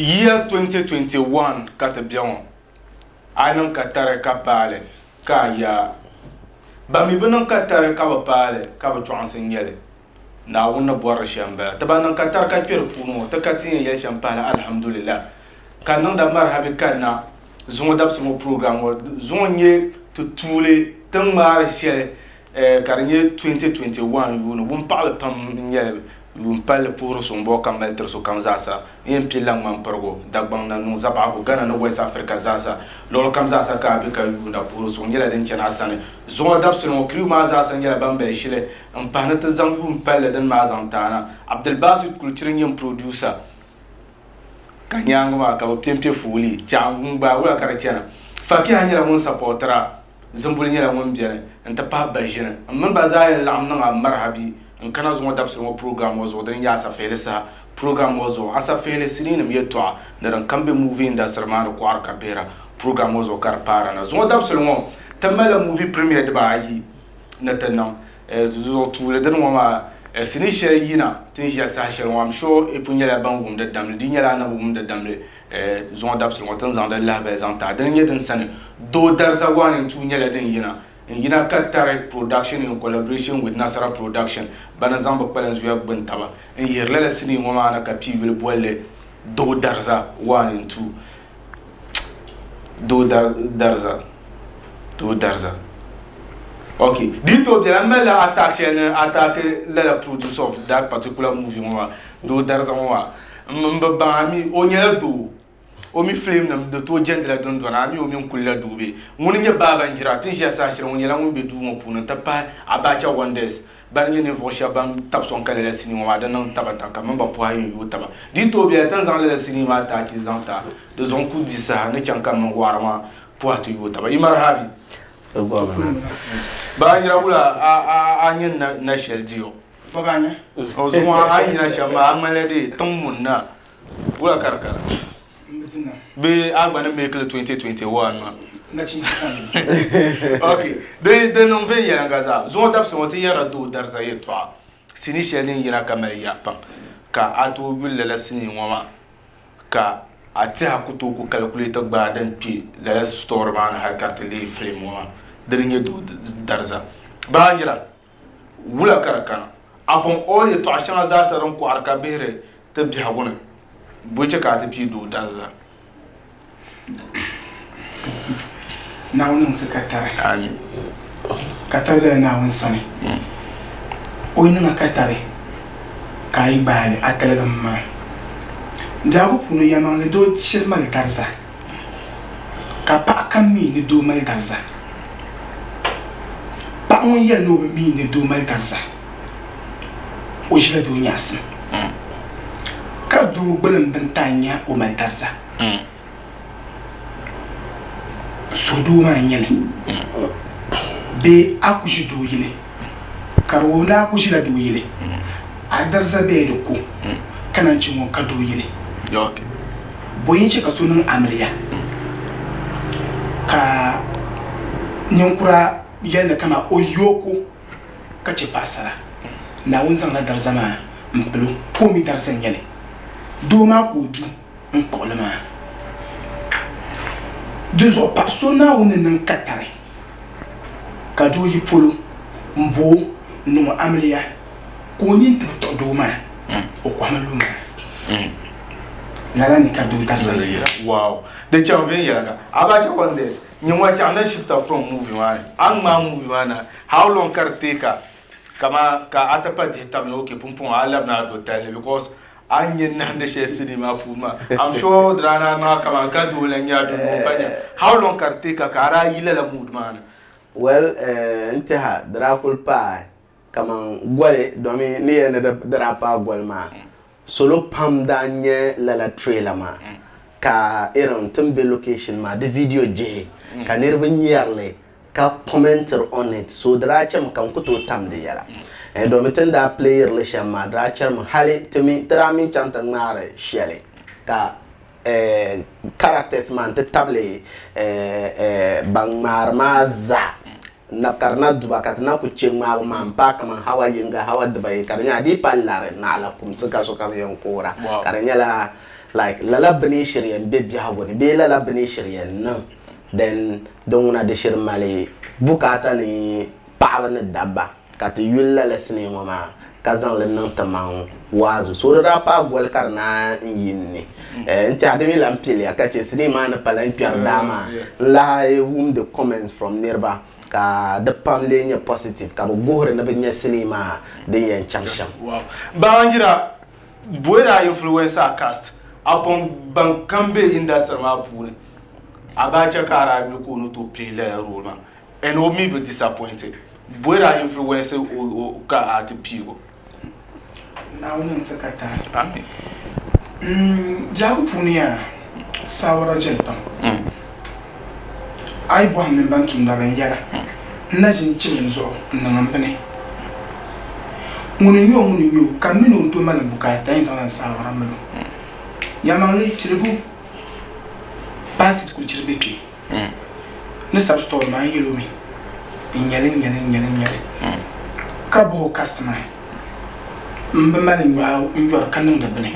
Year 2021 ka ti be ŋɔ, a niŋ ka tari ka paali ka a yaa. Ban mi bi niŋ ka tari ka bi paali ka bi chɔɣinsi n-nyɛ li. Naawuni ni bɔri li shɛm m-bala. Ti ban niŋ ka tari ka kpe di puuni ŋɔ, ti ka ti yɛn yɛli shɛm pahila Alhamdulillah. Ka niŋda marihabi kanna zuŋɔ dabisi ŋɔ program ŋɔ. Zuŋɔ n-nyɛ ti tuuli ti ni ŋmaari shɛli ka di nyɛ 2021 yuuni wumpaɣili pam n-nyɛ li, yuun palli puhiri suŋ bɔɔ ka mali tiri sokam zaasa. N yɛn pilila ŋmanpirigu, Dagbaŋ, Nannuŋ, Zabaɣigu, Ghana ni West Africa zaasa. Luɣili kam zaasa ka a be ka yuunda puhiri suŋ nyɛla din chani a sani. Zuŋɔ dabisili ŋɔ, crew maa zaasa nyɛla ban bali shili m-pahi ni ti zaŋ yuun palli dini maa zaŋ ti a na. Abdulbasit Kulchiri n-nyɛ m producer. Ka nyaaŋa maa ka bɛ piɛmpe foolii, chaɣ n-gbaai wula ka di chana. Fakiha nyɛla ŋun sapɔɔtira. Zimbuli nyɛla ŋun beni n-ti pahi Baʒini. M mini ba zaa yɛn laɣim niŋ a marihabi n-kana zuŋɔ dabisili ŋɔ program ŋɔ zuɣu dini n-nyɛ Asafihili saha program ŋɔ zuɣu. Asafihili siniinim yɛltɔɣa ni din kam be movie industry maa ni kɔɣiri ka bihira program ŋɔ zuɣu ka di paara na. Zuŋɔ dabisili ŋɔ ti malila movie premiere dibaa ayi ni ti niŋ. Zuɣu tuuli dini ŋɔ maa sinii shɛli yina ti ni ʒiya saha shɛli ŋɔ I'm sure i pun nyɛla ban wum di damli di yi nyɛla a na bi wum di damli Zuŋɔ dabisili ŋɔ ti ni zaŋ di lahibali zaŋ ti a. Dini n-nyɛ din sani doo dariza 1 and 2 nyɛla din yina n-yina ka tari production in collaboration with Nasara Production bana zaŋ bɛ kpalanzuya gbuni taba n-yihiri lala sinii ŋɔ maa na ka pii yuli boli li Doo Dariza 1 and 2. Doo Dariza Doo Dariza Ok di yi tooi bela m malila attack shɛli ni attack lala producer of that particular movie ŋɔ maa Doo Dariza ŋɔ maa. M bi baŋ a mi o nyɛla doo o mi film nim di tooi jɛndila dundɔna a mi o mini kulila doo bee ŋuni n-nyɛ baaba n-jira ti ni ʒiya saha shɛli ŋɔ nyɛla ŋun be duu ŋɔ puuni n-ti pahi Abacha Wonders bani nyɛ ninvuɣ shɛba ban tabi sɔŋ ka lala sinii ŋɔ maa di niŋ tabata ka mini ba pɔha yɛn yooi taba di yi tooi bela ti ni zaŋ lala sinii maa taachi zaŋ ti a di zuɣu n-ku di saha ni chaŋ ka m mini waɣiri maa pɔha ti yooi taba Yi marhabi Baa n-jira wula a nyɛ na shɛli di o. O zuŋɔ a yi yina shɛm maa a ŋmanila dee tiŋ muni na wula ka di kana bee a gba ni make li 2021 maa ok di di niŋ viɛnyɛliŋga zaa zuŋɔ dabisi ŋɔ ti yɛrila doo dariza yɛltɔɣa sinii shɛli din yina ka mali ya pam ka a tooi yuli lala sinii ŋɔ maa ka a tɛha ku tooi ku calculate gbaai din kpe lala story maa ni hali ka di ti leei film ŋɔ maa dini n-nyɛ doo dariza baanjira Wula ka di kana? Upon all yɛtɔɣa shɛŋa zaasa din kɔɣiri ka bihiri ti biɛhigu ni, bɔ chɛ ka a ti pii doo dariza? Naawuni niŋ ti katari. Amin. Katari bela Naawuni sani. O yi niŋ a katari ka a yi gbaai li, a tiligimi maa. Biɛhigu puuni yɛlimaŋli doo shiri mali dariza, ka paɣa kam mi ni doo mali dariza. Paɣa ŋun yɛli ni o bi mi ni doo mali dariza, o ʒila doo nyaɣisim, ka doo gbulim bini ti a nya o mali dariza. So doo maa n-nyɛ li bee a ku ʒi doo yili, ka di wuhi ni a ku ʒila doo yili, a dariza bela di ko ka naan chɛ ŋun ka doo yili. Bɔ n-chɛ ka so niŋ amiliya ka ninkura yɛli ni kaman o yi o ko ka chɛ paɣisara? Naawuni zaŋla dariza maa m-pil o, ka o mi dariza n-nyɛ li. Doo maa ka o du n-kpuɣi li maa. Dinzuɣu paɣ so Naawuni ni niŋ katari ka doo yi polo m-bo o n-niŋ o amiliya ka o nini ti bi tuɣi doo maa, o kɔhimi lu maa. Lala ni ka doo darisa yira. Wow. Di chaŋ viɛnyɛliŋga. Abacha Wonders, nyin ŋɔ chaŋ na shifta from movie maa ni. A ni ŋmaai movie maa na, how long ka di take a kaman ka a ti pa dihi tab ni okay pumpɔŋɔ a labina a do tali ni because a ni nyɛ nahindi shɛli sinii maa puuni maa I'm sure di daa naan niŋ a kaman ka doo lan nyɛ a dundɔŋ pa nya. How long ka di take a ka a daa yi lala mood maa ni? Well eh, n tɛha di daa kuli paai kaman goli domi ni yɛli ni di daa paai goli maa salo pam daa nya lala trailer maa ka irin ti ni be location maa di video jihi ka niriba nyari li ka commentiri on it so di daa chɛmi ka n ku tooi tam di yɛla eh, domi ti ni daa playiri li shɛm maa di daa chɛrimi hali ti mi ti daa mini chaŋ ti ŋmaari shɛli ka eh, characters maa n-ti tabili eh, eh, ban ŋmaari maa zaa na ka di na duba ka ti na ku chɛ ŋmaabu maa m-paai kaman hawa yiŋga hawa dibayi ka di nyɛla di yi pa lari naɣila kumsi ka sokam yɛn koora ka di nyɛla Like lala bini shiri yɛn be biɛhigu ni bee lala bini shiri yɛn niŋ then din ŋuna di shiri mali bukaata ni paɣaba ni dabba ka ti yuli lala sinii ŋɔ maa ka zaŋ li niŋ ti maŋ waazu. So di daa paai goli ka di naan yi n ni. N tɛha di mi lan piliya ka che sinii maa ni pala n kpɛri daa maa n lahi wumdi comments from niriba ka di pam lee nyɛ positive ka bɛ guhiri ni bɛ nya sinii maa din yɛn chaŋ shɛm. Baanjira Bɔyi daa influence a cast upon ban kam be industry maa puuni Abacha ka a daa yuli ka o ni tooi play lala role maa and o mi bi disappointed. Bɔyi daa influence o ka a ti piigi o. Naawuni n-ti ka tari. Amin. Biɛhigu puuni yaa saawara jɛli pam. A yi bɔhim mini ban tumda bɛn yɛla, n na ʒi n-chibi n zuɣu n-niŋ m bini. Ŋuni n-nyɛ o ŋuni n-nyɛ o, ka m mi ni o ni tooi mali m bukaata yɛn zaŋla n saawara mali o. Yɛlimaŋli piligu paati kuli chiri be kpe. Ni sabi story maa n yɛl o mi, n nyɛli n nyɛli n nyɛli n nyɛli ka bɔh o customer m bi mali nyɔɣu n yɔri ka niŋdi bini.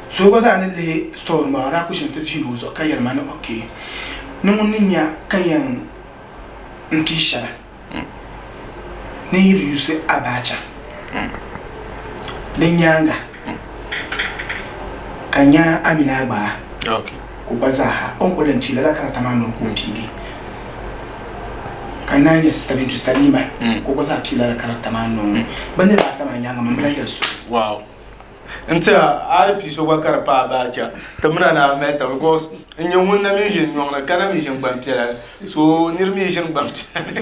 So o gba zaa ni lihi story maa o daa kuli ʒimi ti viigi o zuɣu ka yɛli ma ni ok ni ŋun ni nya ka yɛn n pii shɛba ni yi di yusi Abacha din nyaaŋa ka nya Amina Agbaa ka o gba zaaha o ni kuli lan pii lala karata maa ni o ka o piigi ka naan nya Sista Bintu Salima ka o gba zaa pii lala karata maa ni o bɛ niriba ata maa nyaaŋa man bi lahi yɛli so. N tiɛha a yi pii so gba ka di paai Abacha ti mina ni a mali taba because n nyɛ ŋun na mi ʒini nyɔŋ ni ka na mi ʒini gbampiɛla ni so niri mi ʒini gbampiɛla ni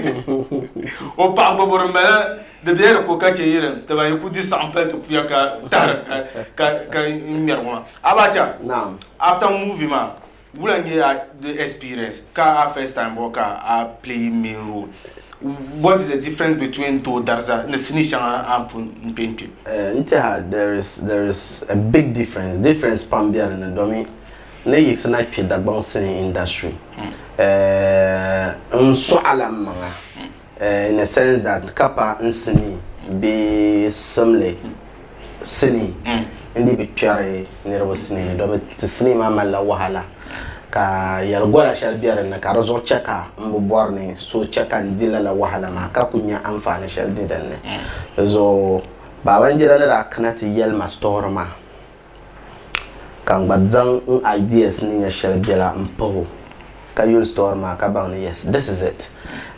o paɣa gbubi di mali di bela di ko ka chɛ yiri ti ba yi ku di saɣim pali ti puya ka tahiri ka ka ŋmɛri ŋɔ maa Abacha after movie maa Wula n-nyɛ a di experience ka a first time bɔ ka a play main role? What is the difference between Doo Dariza ni sinii shɛŋa a ni pun n-kpe n-kpe? N tɛha there is there is a big difference, difference pam be di ni domi n ni yiɣisi na kpe Dagbaŋ sinii industry n sɔɣila m maŋa in a sense that ka pa n sinii bee simli sinii n dii bi kpɛri niriba sinii ni domi ti sinii maa malila wahala ka yɛligola shɛli be din ni ka di zuɣu chɛ ka m bi bɔri ni so chɛ ka n di lala wahala maa ka ku nya anfaani shɛli di din ni. Di zuɣu Babanjira ni daa kana ti yɛli ma story maa Ka n gba zaŋ n ideas ni nya shɛli biɛla m pahi o ka yuli story maa ka baŋ ni yes this is it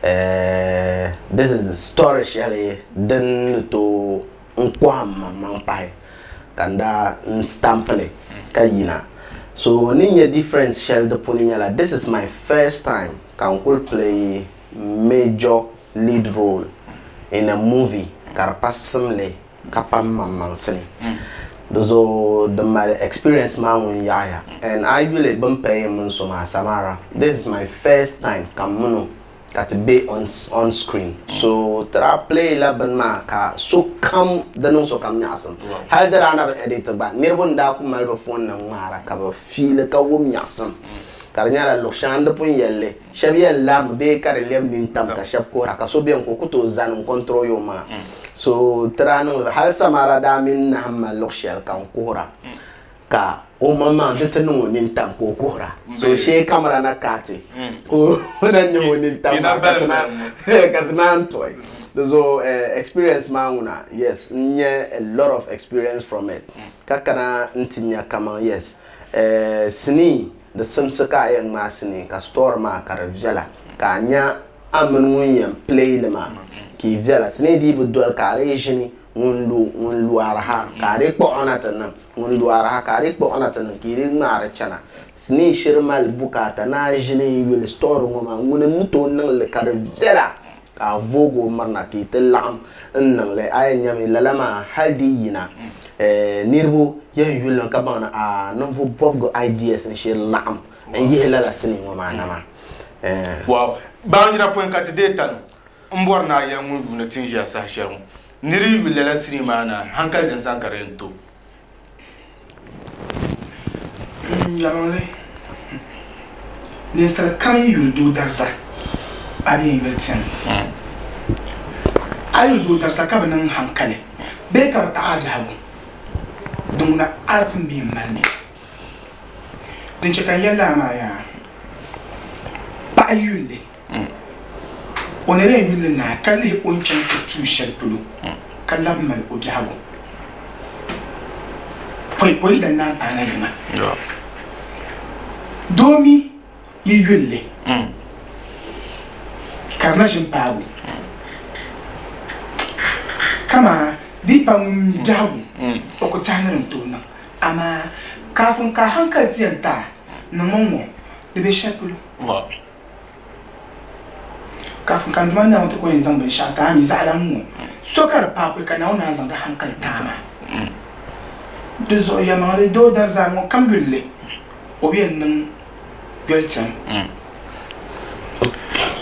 eh, this is the story shɛli din ni tooi n kɔhim maŋmaŋ pahi ka n daa n stamp li ka yina. So ni nya difference shɛli di puuni nyɛla this is my first time ka n kuli play major lead role in a movie ka di pa simli ka pa m maŋmaŋsi ni. Di zuɣu di mali experience maa ŋun yaɣiya and a yi yuli bɛ ni pay n mini so maa Samara this is my first time ka m mini o ka ti be on on screen so ti daa play la bini maa ka sokam di niŋ sokam nyaɣisim hali di daa na bi edit gba niriba n daa kuli mali bɛ phone nim ŋmaara ka bɛ fiili ka wum nyaɣisim ka di nyɛla luɣ shɛŋa n di pun yɛli li Shɛba yɛn laami bee ka di lɛbi nintam ka shɛba kuhira ka so beni ka o ku tooi zani n-control o maŋa. So ti daa niŋ li hali Samara daa mini nahim ma luɣ shɛli ka n kuhira ka o maŋmaŋ di ti niŋ o nintam ka o kuhira. So shee kamara na kaati ka o na niŋ o nintam maa ka ti naan tuɣi. Di zuɣu experience maa ŋuna yes n nya a lot of experience from it ka kana nti nya kaman yes sinii Di simsi ka a yɛn ŋmaai sinii ka story maa ka di viɛla ka a nya a mini ŋun yɛn play li maa ka yi viɛla. Sinii dii bi doli ka a dii ʒini ŋun lu ŋun lu araha ka a dii kpuɣi o na ti niŋ ŋun lu araha ka a dii kpuɣi o na ti niŋ ka yi dii ŋmaari chana. Sinii shiri mali bukaata ni a ʒini n-yuli story ŋɔ maa ŋuni n-ni tooi niŋ li ka di viɛla. Ka a voog o mirina ka yi ti laɣim n-niŋ li, a yɛn nyami lala maa hali di yi yina niriba yɛn yuli li ka baŋ ni aah ninvuɣ bɔbigu ideas n-shiri laɣim n-yihi lala sinii ŋɔ maa na maa. Wow! Baanjira pɔi ka ti deei tani m-bɔri ni a yɛli ŋun yuuni ti ni ʒiya saha shɛli ŋɔ, nir yi yuli lala sinii maa na, hankali din sani ka di yɛn to. Yɛlimaŋli, ninsal kam yi yuli doo dariza, a bi yɛn yoli tɛm. A yi yuli doo dariza ka bi niŋ hankali bee ka bi taɣi a biɛhigu, din ŋuna a di pun bi yɛn mali mi. Din chɛ ka n yɛli lala maa yaa, paɣa yulli, o ni lee yulli naai ka lihi o ni chaŋ ti tuui shɛli polo ka labi mali o biɛhigu pɔi ka o yidana naan paai na yiŋa. Doo mi yi yulli ka di na ʒini paagi o, kaman di yi pa ŋun mi biɛhigu o ku tɛhi ni din tooi niŋ. Amaa kaafin ka a hankali ti yɛn ti a, niŋmi ŋ-ŋɔ, di be shɛli polo. Kaafin ka n Duuma Naawuni ti ku yɛn zaŋ binshɛɣu ti a mi zaɣila ŋ-ŋɔ, so ka di paai pɔi ka Naawuni naan zaŋ di hankali ti a maa. Di zuɣu yɛlimaŋli doo dariza ŋɔ kam yuli li, o bi yɛn niŋ yoli tiɛm.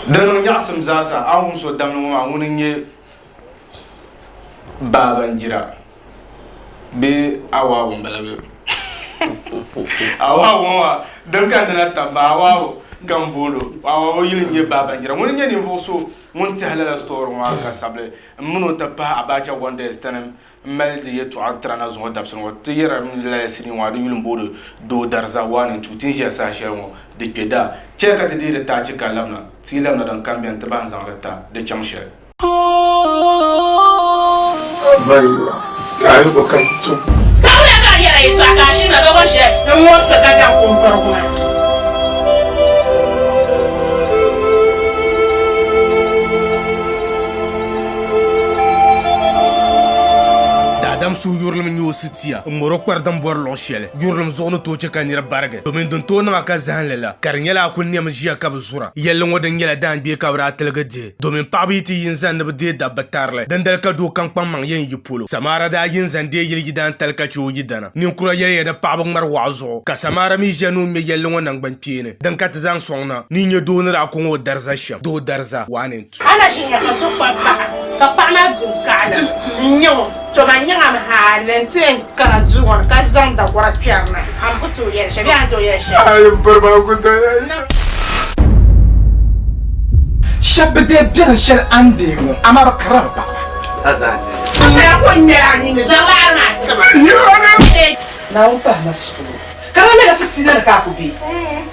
Di niŋ nyaɣisim zaasa, a ni wum so damli ŋɔ maa, ŋuni n-nyɛ Baabanjira. Bee awaabu m-bala bee? Awaabu ŋɔ maa din ka nina tam ba awaabu ka m booni o. Awaabu yuli n-nyɛ Baabanjira. Ŋuni n-nyɛ ninvuɣ so ŋun tɛhi lala story ŋɔ maa ka sabili m mini o ti pahi Abacha Wonders tini m-mali di yɛltɔɣa tira na zuŋɔ dabisili ŋɔ. Ti yɛra mi lala sinii ŋɔ maa di yuli m-booni Doo Dariza 1 and 2. Ti ni ʒiya saha shɛli ŋɔ di kpe daa. Chɛli ka ti deei di taachi ka labina. Ti yi labina din kam beni ti bahi n-zaŋ li ta di chaŋ shɛli. Daadam suhuyurilim n-nyɛ o sitiya n-ŋmɛr o kpari din bɔri luɣ shɛli. Yurilim zuɣu ni tooi chɛ ka nira barigi, domin din tooi niŋ a ka zahim li la, ka di nyɛla a kul nɛmi ʒiya ka bi zura. Yɛlli ŋɔ din nyɛla daangbee ka bɛ daa tiligi dihi. Domin paɣaba yi ti yi n-zani ni bɛ deei dabba tarili, dindali ka doo kam kpaŋmaŋ yɛn yi polo. Samaara daa yi n-zani deei yili yidaantali ka chɛ o yidana. Ninkura yɛliya ni paɣaba ŋmari waɣu zuɣu, ka Samaara mi ʒiya ni o ŋme yɛlli ŋɔ naŋgbankpeeni. Din ka ti zaŋ sɔŋ na ni n-nyɛ doo ni daa kɔŋ o dariza shɛm, doo dariza, one and two. A na ʒi nya ka so kpabi paɣa, ka paɣa maa di n-kaɣili n-nyɛ o, to man nyaŋam hali nti yɛn kana duu ŋɔ ni ka zaŋ dagɔra kpɛri na, a mi ku tooi yɛli shɛli bee a ni tooi yɛli shɛli. A yi biri maa ku tooi yɛli shɛli. Shɛba bi deei biɛrim shɛli a ni deei ŋɔ, amaa bɛ karila bɛ paɣiba. Naawuni pahi ma suhuro, ka ma mɛla fitiina ni ka a ku be,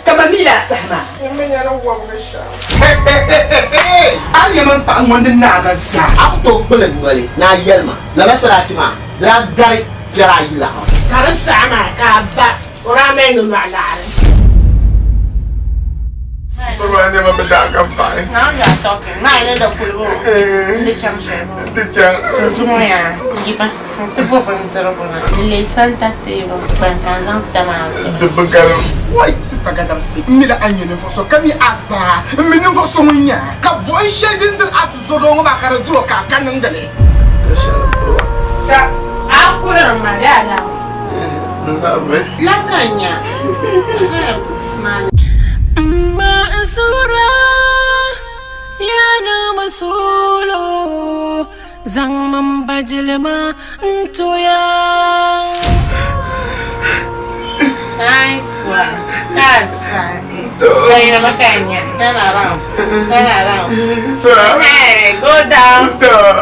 ka ma mi la a saha maa. A ni yɛn mini paɣa ŋɔ ni naai ma zaa. A ku tooi kpuli n noli ni a yɛli ma, Lala sarati maa di daa gari piɛri ayi laɣim. Ka di saha maa ka a ba o daa mali nolɔɣu laɣiri. Bɛ maa nɛma bi daa ka paɣi. Now you are talking. Naa ni da kuli ŋɔ n di chaŋ shɛli ŋɔ. Di chaŋ. To zuŋɔ yaa yiba n ti bo bindirigu na n leei santa teebuli kpani ka n zaŋ tam a zuɣu. Di bi galim. Wai Sista Gadamsi, m mi la a ni nyɛ ninvuɣ so ka mi a zaa. M mi ninvuɣ so ŋun nyɛ a, ka buɣim shɛli din diri a tuzɔdoo ŋɔ maa ka di dir o ka a ka niŋdi li. Ka a kuhiri ma bee a larimi? N larimi. Lab ka n nya. Smile. Mansura yana masolo zaŋ min bajilima n-toya. Nice one. That's Turn around. Turn around. Hey, go down.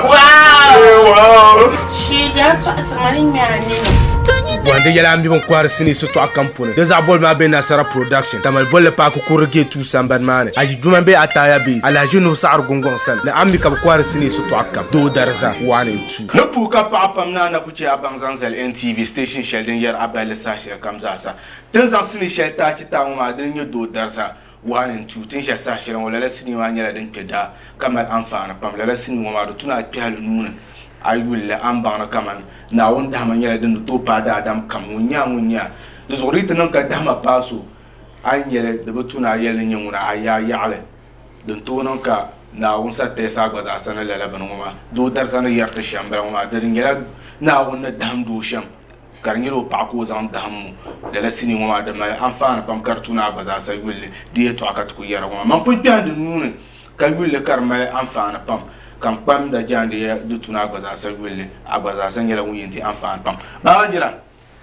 Wow. Wow. She just tɔɣisi ma ni ŋmɛ a nini. Bɔhindi yɛla a mi bin kɔhiri sinii sitɔɣu kam puuni. Di zaɣ boli maa be Nasara Production, Tamale bolli paaki kurili gate 2 sambani maa ni. A yi juma be Ataya Base, Alhaji Nuhu Saɣiri Gungɔŋ sani ni a mi ka bɛ kɔhiri sinii sitɔɣu kam. Doo Dariza 1 and 2. Ni puhi ka paɣa pam ni a na ku chɛ a baŋ zaŋ zali NTV station shɛli din yɛri a balli saha shɛli kam zaasa. Ti ni zaŋ sinii shɛli taachi taai ŋɔ maa dini n-nyɛ Doo Dariza 1 and 2. Ti ni ʒiya saha shɛli ŋɔ lala sinii maa nyɛla din kpe daa ka mali anfaani pam. Lala sinii ŋɔ maa di tu ni a kpɛhi li nuu ni a yuli li a ni baŋ ni kamani Naawuni dahima nyɛla din ni tooi paai daadam kam ŋun nyɛ a ŋun nyɛ a. Di zuɣu di yi ti niŋ ka dahima paai so a ni nyɛli di bi tu ni a yɛli ni nyɛ ŋuna a yaa yaɣili. Din tooi niŋ ka Naawuni sa tɛɛsi a gba zaa sa ni lala bini ŋɔ maa doo dariza ni yɛri ti shɛm m-bala ŋɔ maa di nyɛla Naawuni ni dahim doo shɛm ka di nyɛla o paɣa ka o zaŋ dahim mo lala sinii ŋɔ maa di mali anfaani pam ka di tu ni a gba zaa sa yuli li di yɛltɔɣa ka ti ku yɛra ŋɔ maa. Man pun kpɛhindi nuu ni ka yuli li ka di mali anfaani pam ka n kpamda jaande ya di tu ni a gba zaa sa yuli li a gba zaa sa nyɛla ŋun yɛn di anfaani pam. Baanjira,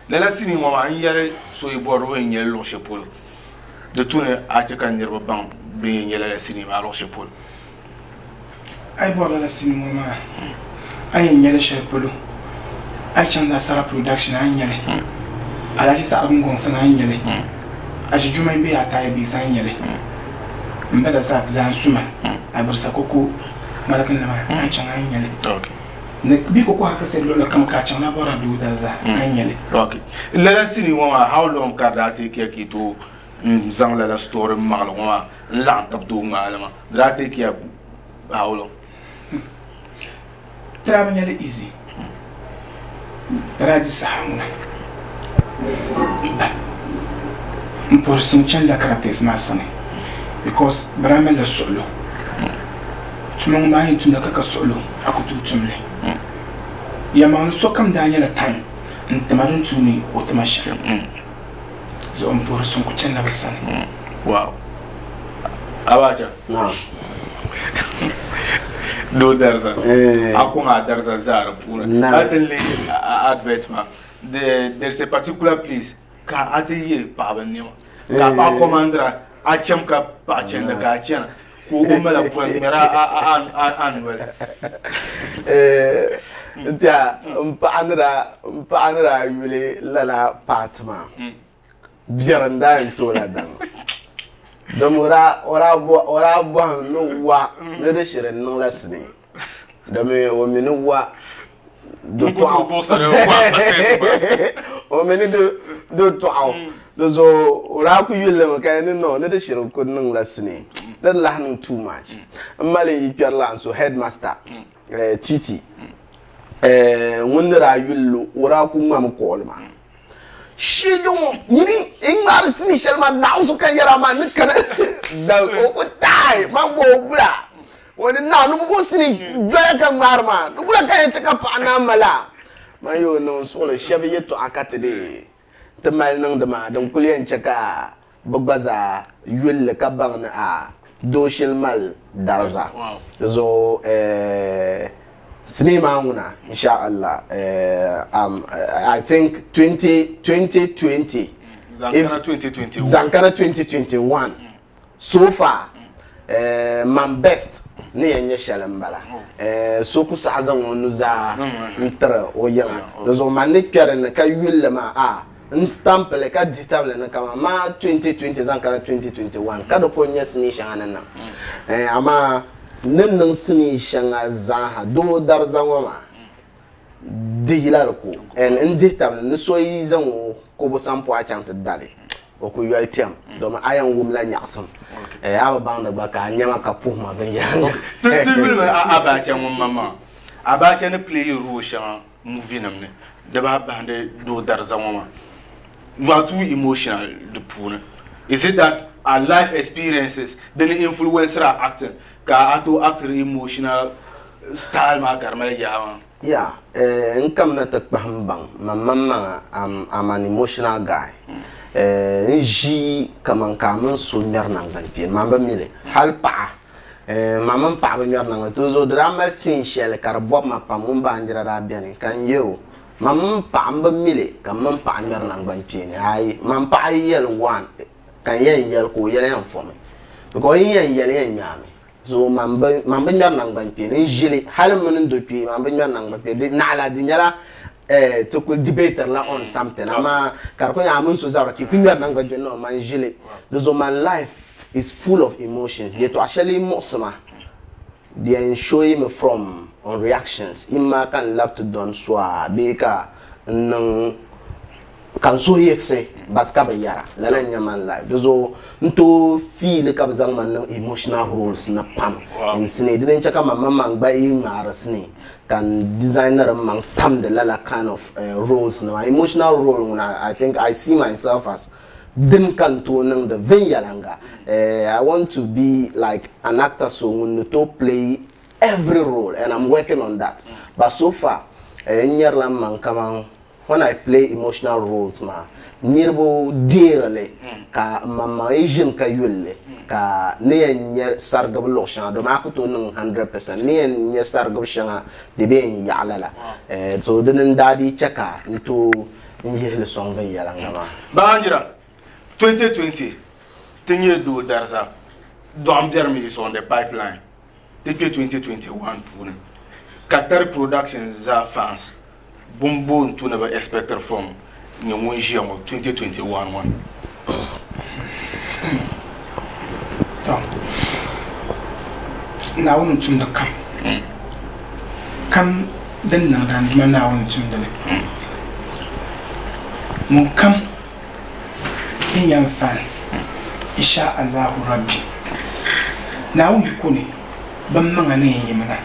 lala sinii ŋɔ maa n yɛli so yi bɔri o yɛn nyɛli luɣ shɛli polo di tu ni a chɛ ka niriba baŋ bɛ yɛn nyɛ lala sinii maa luɣ shɛli polo. A yi bɔri lala sinii ŋɔ maa, a ni yɛn nya li shɛli polo, a yi chaŋ Nasara Production a ni nya li, Alhaji Saɣiri Gungɔŋ sani a ni nya li. Aʒi Jumai bee Ataya bia sa n-nyɛ li. M ba Razak zaa n-su ma, Abirisa koko ŋmaliginli maa, a ni chaŋ a ni nya li. Ni bɛ ku kɔhi kasɛt luɣili kam ka a chaŋ ni a bɔri a doo dariza, a ni nya li. Lala sinii ŋɔ maa, how long ka di daa take ya ka yi tooi n-zaŋ lala story maɣili ŋɔ maa n-laɣim tab tooi ŋmaai li maa? Di daa take ya how long? Ti daa bi nya li easy. Di daa di saha ŋuna. But m puhiri suŋ chanila characters maa sani because bɛ daa malila suɣilo. Tuma ŋɔ maa a yɛn tumla ka ka suɣilo a ku tooi tum li. Yɛlimaŋli sokam daa nyɛla time n-ti ma din tuui ni o ti ma shɛm. Zuɣu m puhiri suŋ ku chanila bɛ sani. Wow. Abacha. Naam. Doo dariza. Eh. A kɔŋ a dariza zaa di puuni. Naam. A ti lihi advert maa. There is a particular place ka a ti ye paɣaba nɛma. Ka paɣa commander a cham ka paɣa chandi ka a chana ka o mala boli ŋmɛri a noli. Eh, n tiɛha n paɣa ni daa n paɣa ni daa yuli lala part maa. Biɛri n daa yɛn tooi la daŋ domi o daa bɔhim ni wa ni di shiri niŋla sinii domi o mi ni wa do tɔɣu o mi ni do tɔɣu di zuɣu o daa ku yuli li mi ka ni no ni di shiri ku niŋla sinii ni di lahi niŋ too much n mali n yi kpɛri la n so headmaster Titi ŋun ni daa yuli li o daa ku ŋmami kuɣuli maa Sheegi ŋɔ nyini n ŋmaari sinii shɛli maa Naawuni so ka n yɛra maa ni kana da o ku taai man gba o bula o ni naa ni bi bo sinii doya ka ŋmaari maa ni bula ka yɛn chɛ ka paɣa naan mali a man yi o niŋ n suɣuli shɛba yɛtɔɣa ka ti dee ti mali niŋdi maa din kuli yɛn chɛ ka bɛ gba zaa yuli li ka baŋ ni a doo shili mali dariza. Di zuɣu sinii maa ŋuna insha Allah I think 2020 zaŋ kana 2021 so far man best ni yɛn nyɛ shɛli m-bala. So ku saɣi zaŋ o nuzaa n-tiri o yiŋa. Di zuɣu man ni kpe di ni ka yuli li maa a N stamp li ka dihi tabili ni kaman maa 2020 zaŋ kana 2021 ka di ko n-nyɛ sinii shɛŋa ni niŋ. Amaa n ni niŋ sinii shɛŋa zaaha doo dariza ŋɔ maa di yila di ko. And n dihi tabili ni so yi zaŋ o kobo sampɔɣu chaŋ ti da li o ku yoli tɛm domi a yɛn wumla nyaɣisim. A bi baŋdi gba ka a nya ma ka puhi ma binyɛra. Ti yulimi Abacha ŋun maŋmaŋa. Abacha ni play role shɛŋa movie nim ni di bahi bahindi doo dariza ŋɔ maa you are too emotional di puuni is it that a life experiences dini influence a acting ka a tooi actiri emotional style maa ka di mali yaa maa. Yeah, eh, n kamina ti kpahim baŋ man maŋmaŋa I'm, I'm an emotional guy. Eh, n ʒi kaman ka a mini so ŋmɛri naŋgbankpeeni, man bi mi li. Hali paɣa Ma mini paɣa bi ŋmɛri naŋgban ti zuɣu di daa mali siin shɛli ka di bɔbi ma pam ŋun baanjira daa beni ka n yɛr o, Ma mini paɣa m bi mi li ka m mini paɣa ŋmɛri naŋgban kpeeni. Aai, man paɣa yi yɛli one ka n yɛn yɛli ka o yɛli yɛn fɔmi because n yɛn yɛli yɛn ŋmɛami. So man bi man bi ŋmɛri naŋgban kpeeni n ʒili hali m mini n do kpee man bi ŋmɛri naŋgban kpeeni di naɣila di nyɛla ti kuli debater la on something amaa ka di kuli nyɛ a mini so zabiri ka yi kuli ŋmɛri naŋgban kpeeni no man ʒili di zuɣu man life is full of emotions yɛtɔɣa shɛli yi muɣisi ma di yɛn show mi from on reactions imma ka n labi ti dɔni so a bee ka n niŋ ka n suhu yiɣisi but ka bi yɛra lala n nyɛ man life di zuɣu n tooi feel ka bi zaŋ ma niŋ emotional roles ni pam in sinii dini n chɛ ka man maŋmaŋ gba yi ŋmaari sinii ka n designiri n maŋ tamdi lala kind of roles nima emotional role ŋuna I think I see myself as Din ka n tooi niŋdi viɛnyɛliŋga. I want to be like an actor so ŋun ni tooi play every role and I'm working on that but so far n nyɛrila n maŋ kaman when I play emotional roles maa niriba deeri li ka n maŋmaŋ yi ʒini ka yuli li ka ni yɛn nya sarigibu luɣ shɛŋa domi a ku tooi niŋ 100% ni yɛn nya sarigibu shɛŋa di bee n yaɣi lala so dini n daa dii chɛ ka n tooi N yihi li sɔŋ viɛnyɛliŋga maa. Baanjira, 2020 ti nyɛ doo dariza dɔɣim biɛrim is on the pipeline ti kpe 2021 puuni ka Tari Productions zaa fans bun bo n-tu ni bɛ expectiri from nyɛ ŋun ʒiya ŋɔ 2021 ŋɔ ni. Naawuni n-tumdi kam. Kam din niŋdi a Duuma Naawuni n-tumdi li. Ŋun kam ni nya n-fani, Insha Allahu Rabbi, Naawuni yiko ni bɛ maŋa ni yɛn yimina.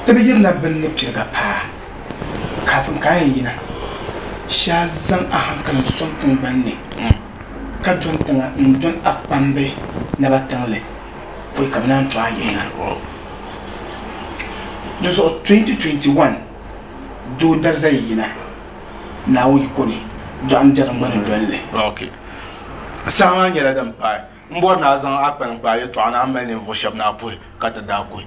Ti bi yirina bini ni piriga paai, kaafin ka a yɛn yina, shee a zaŋ a hankali n-sɔŋ tiŋgbani ni, ka dɔni tiŋa n-dɔni a kpambi naba tiŋli pɔi ka bɛ naan to a yihina. Di zuɣu 2021 doo dariza yi yina, Naawuni yiko ni dɔɣim biɛrim gba ni doli li. Ok. Saha maa nyɛla din paai. M bɔri ni a zaŋ a kpaliŋkpaa yɛtɔɣa ni a ni mali ninvuɣ shɛba ni a puhi ka ti daa kuhi.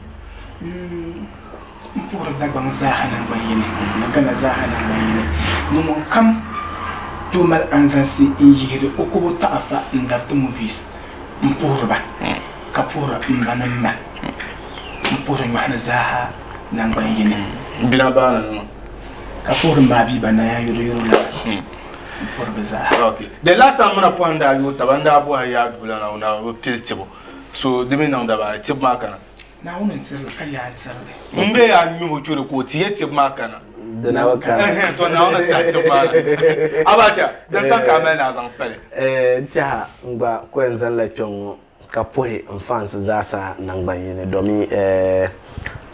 M puhiri Dagbaŋ zaaha naŋgban yini ni Ghana zaaha naŋgban yini ni ŋunkam tooi mali anzalisi n-yihiri o kobo taɣifa n-dariti movies. M puhiri ba ka puhiri m ba ni m ma. M puhiri nyɔhi ni zaaha naŋgban yini. Bina baani nima. Ka puhiri m baabiiba Naya Yuruyuru lana. M puhiri bɛ zaaha. Ok. The last time mina pɔhim daa yooi taba n daa bɔhi yaa duulana o na bi pili tibu. So di mi niŋ daba ayi tibu maa kana. Naawuni n-tiri li ka yaa n-tiri li. M be yaa nyubu churi ka o ti ya tibu maa kana. Di na bi kana. Ɛhɛn, to Naawuni n-tahi tibu maa na. Abacha, din saha ka a mali ni a zaŋ pali. N tɛha n gba ku yɛn zanila kpɛŋ ŋɔ ka puhi n fans zaasa naŋgban yini domi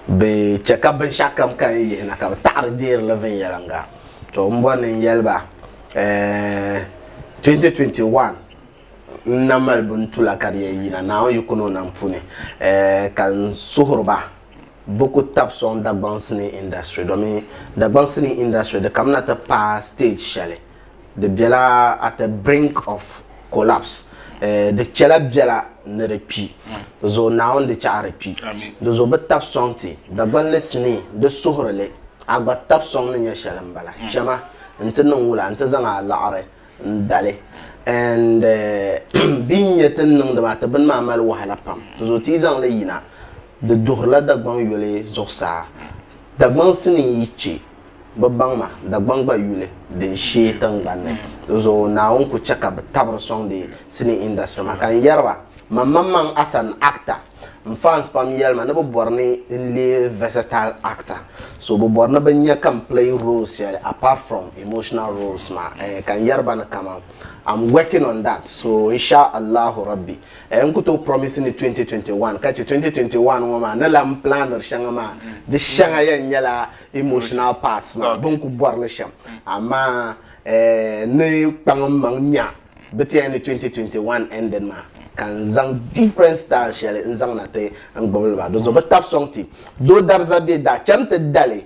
bɛ chɛ ka binshɛɣu kam ka n yihi na ka bɛ taɣiri deeri li viɛnyɛliŋga. To m bɔri ni n yɛli ba 2021 n na mali bin tula ka di yɛn yina Naawuni yiko ni o nam puuni ka n suhuri ba bɛ ku tabi sɔŋ Dagbaŋ sinii industry domi Dagbaŋ sinii industry di kamina ti paai stage shɛli di bela at the brink of collapse di chɛla bela ni di kpi di zuɣu Naawuni di chɛ a di kpi di zuɣu bɛ tabi sɔŋ ti Dagbanli sinii di suhuri li a gba tabi sɔŋ ni nyɛ shɛli m-bala chama n-ti niŋ wula n-ti zaŋ a laɣiri n dali and bɛ yi nya ti ni niŋdi maa ti bini maa mali wahala pam di zuɣu ti yi zaŋ li yina di duhirila Dagbaŋ yuli zuɣusaa Dagbaŋ sinii yi che bɛ baŋ ma Dagbaŋ gba yuli din shee tiŋgbani ni di zuɣu Naawuni ku che ka bɛ tabiri sɔŋdi sinii industry maa ka n yɛri ba man maŋmaŋ as an actor N fans pam yɛli ma ni bɛ bɔri ni n leei versatile actor so bɛ bɔri ni bɛ nya ka n play roles shɛli apart from emotional roles maa eh, ka n yɛri ba ni kaman I'm working on that so insha Allahu Rabbi eh, n ku tooi promise ni 2021 ka che 2021 ŋɔ maa ni lahi planiri shɛŋa maa di shɛŋa yɛn nyɛla emotional parts maa bɛ ni ku bɔri li shɛm amaa eh, ni kpaŋ m maŋ nya Bɛ ti yɛn ni 2021 ending maa ka n zaŋ different style shɛli n zaŋ na ti n gbubili ba. Di zuɣu bɛ tabi sɔŋ ti. Doo dariza bɛ daa cham ti dali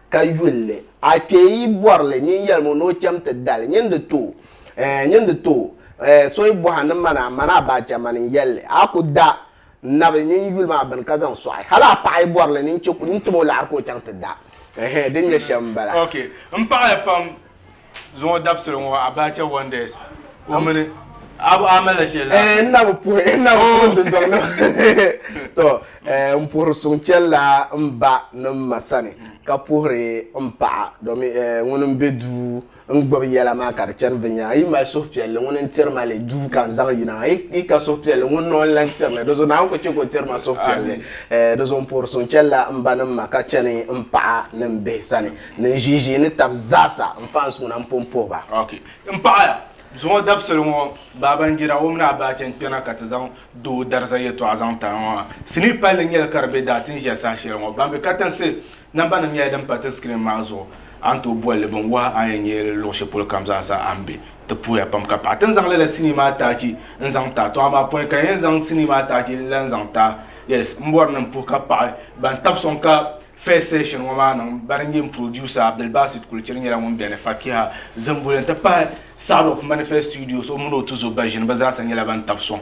ka yuli li. A kpee yi bɔri li nyin yɛlimi o ni o cham ti dali. Nyin di tooi eh nyin di tooi eh so yi bɔhi a ni mani a mani Abacha mani n yɛli li. A ku da n nabi nyin yuli maa bini ka zaŋ sɔɣi. Hali a paɣa yi bɔri li ni n che n tim o laɣiri ka o chaŋ ti da. Ɛhɛn din nyɛ shɛm m-bala. Ok m paɣiya pam Zuŋɔ dabisili ŋɔ Abacha Wonders o mini a a malila shɛli la. Eh, n na bi puhi n na bi puhi dundɔŋ ni to eh, n puhiri suŋ chɛlila n ba ni n ma sani ka puhiri n paɣa domi eh, ŋuni n be duu n gbubi yɛla maa ka di chani viɛnyɛla yi mali suhupiɛlli ŋuni n tiri ma li duu ka n zaŋ yina yi ka suhupiɛlli ŋuni noo n lan tiri li di zuɣu Naawuni ku chɛ ka o tiri ma suhupiɛlli eh, di zuɣu n puhiri suŋ chɛlila n ba ni n ma ka chani n paɣa ni n bihi sani Ni n ʒiʒiini ni tab zaasa n fans ŋuna m-pun puhi ba. Ok. M paɣiya, zuŋɔ dabisili ŋɔ, Babanjira o mini Abacha n-kpɛna ka ti zaŋ doo dariza yɛtɔɣa zaŋ ti a ŋɔ maa. Sinii palli n-nyɛli ka di be daa ti ni ʒiya saha shɛli ŋɔ. Ban be katinsi nambanima nyɛla din pa ti screen maa zuɣu. A ni tooi boli li bini wahi a ni yɛn nyɛ li luɣ shɛli polo kam zaasa a ni be. Ti puhiya pam ka paɣi. Ti ni zaŋ lala sinii maa taachi n-zaŋ ti a. Tɔ amaa pɔi ka n yɛn zaŋ sinii maa taachi n-lan zaŋ ti a. Yes, m bɔri ni m puhi ka paɣi ban tabi sɔŋ ka First session ŋɔ maa niŋ bani n-nyɛ m producer Abdulbasit Kulichiri nyɛla ŋun beni Fakiha Zimbuli n-ti pahi Saad of Manifest Studios o mini o tuzo Baʒini bɛ zaasa nyɛla ban tabi sɔŋ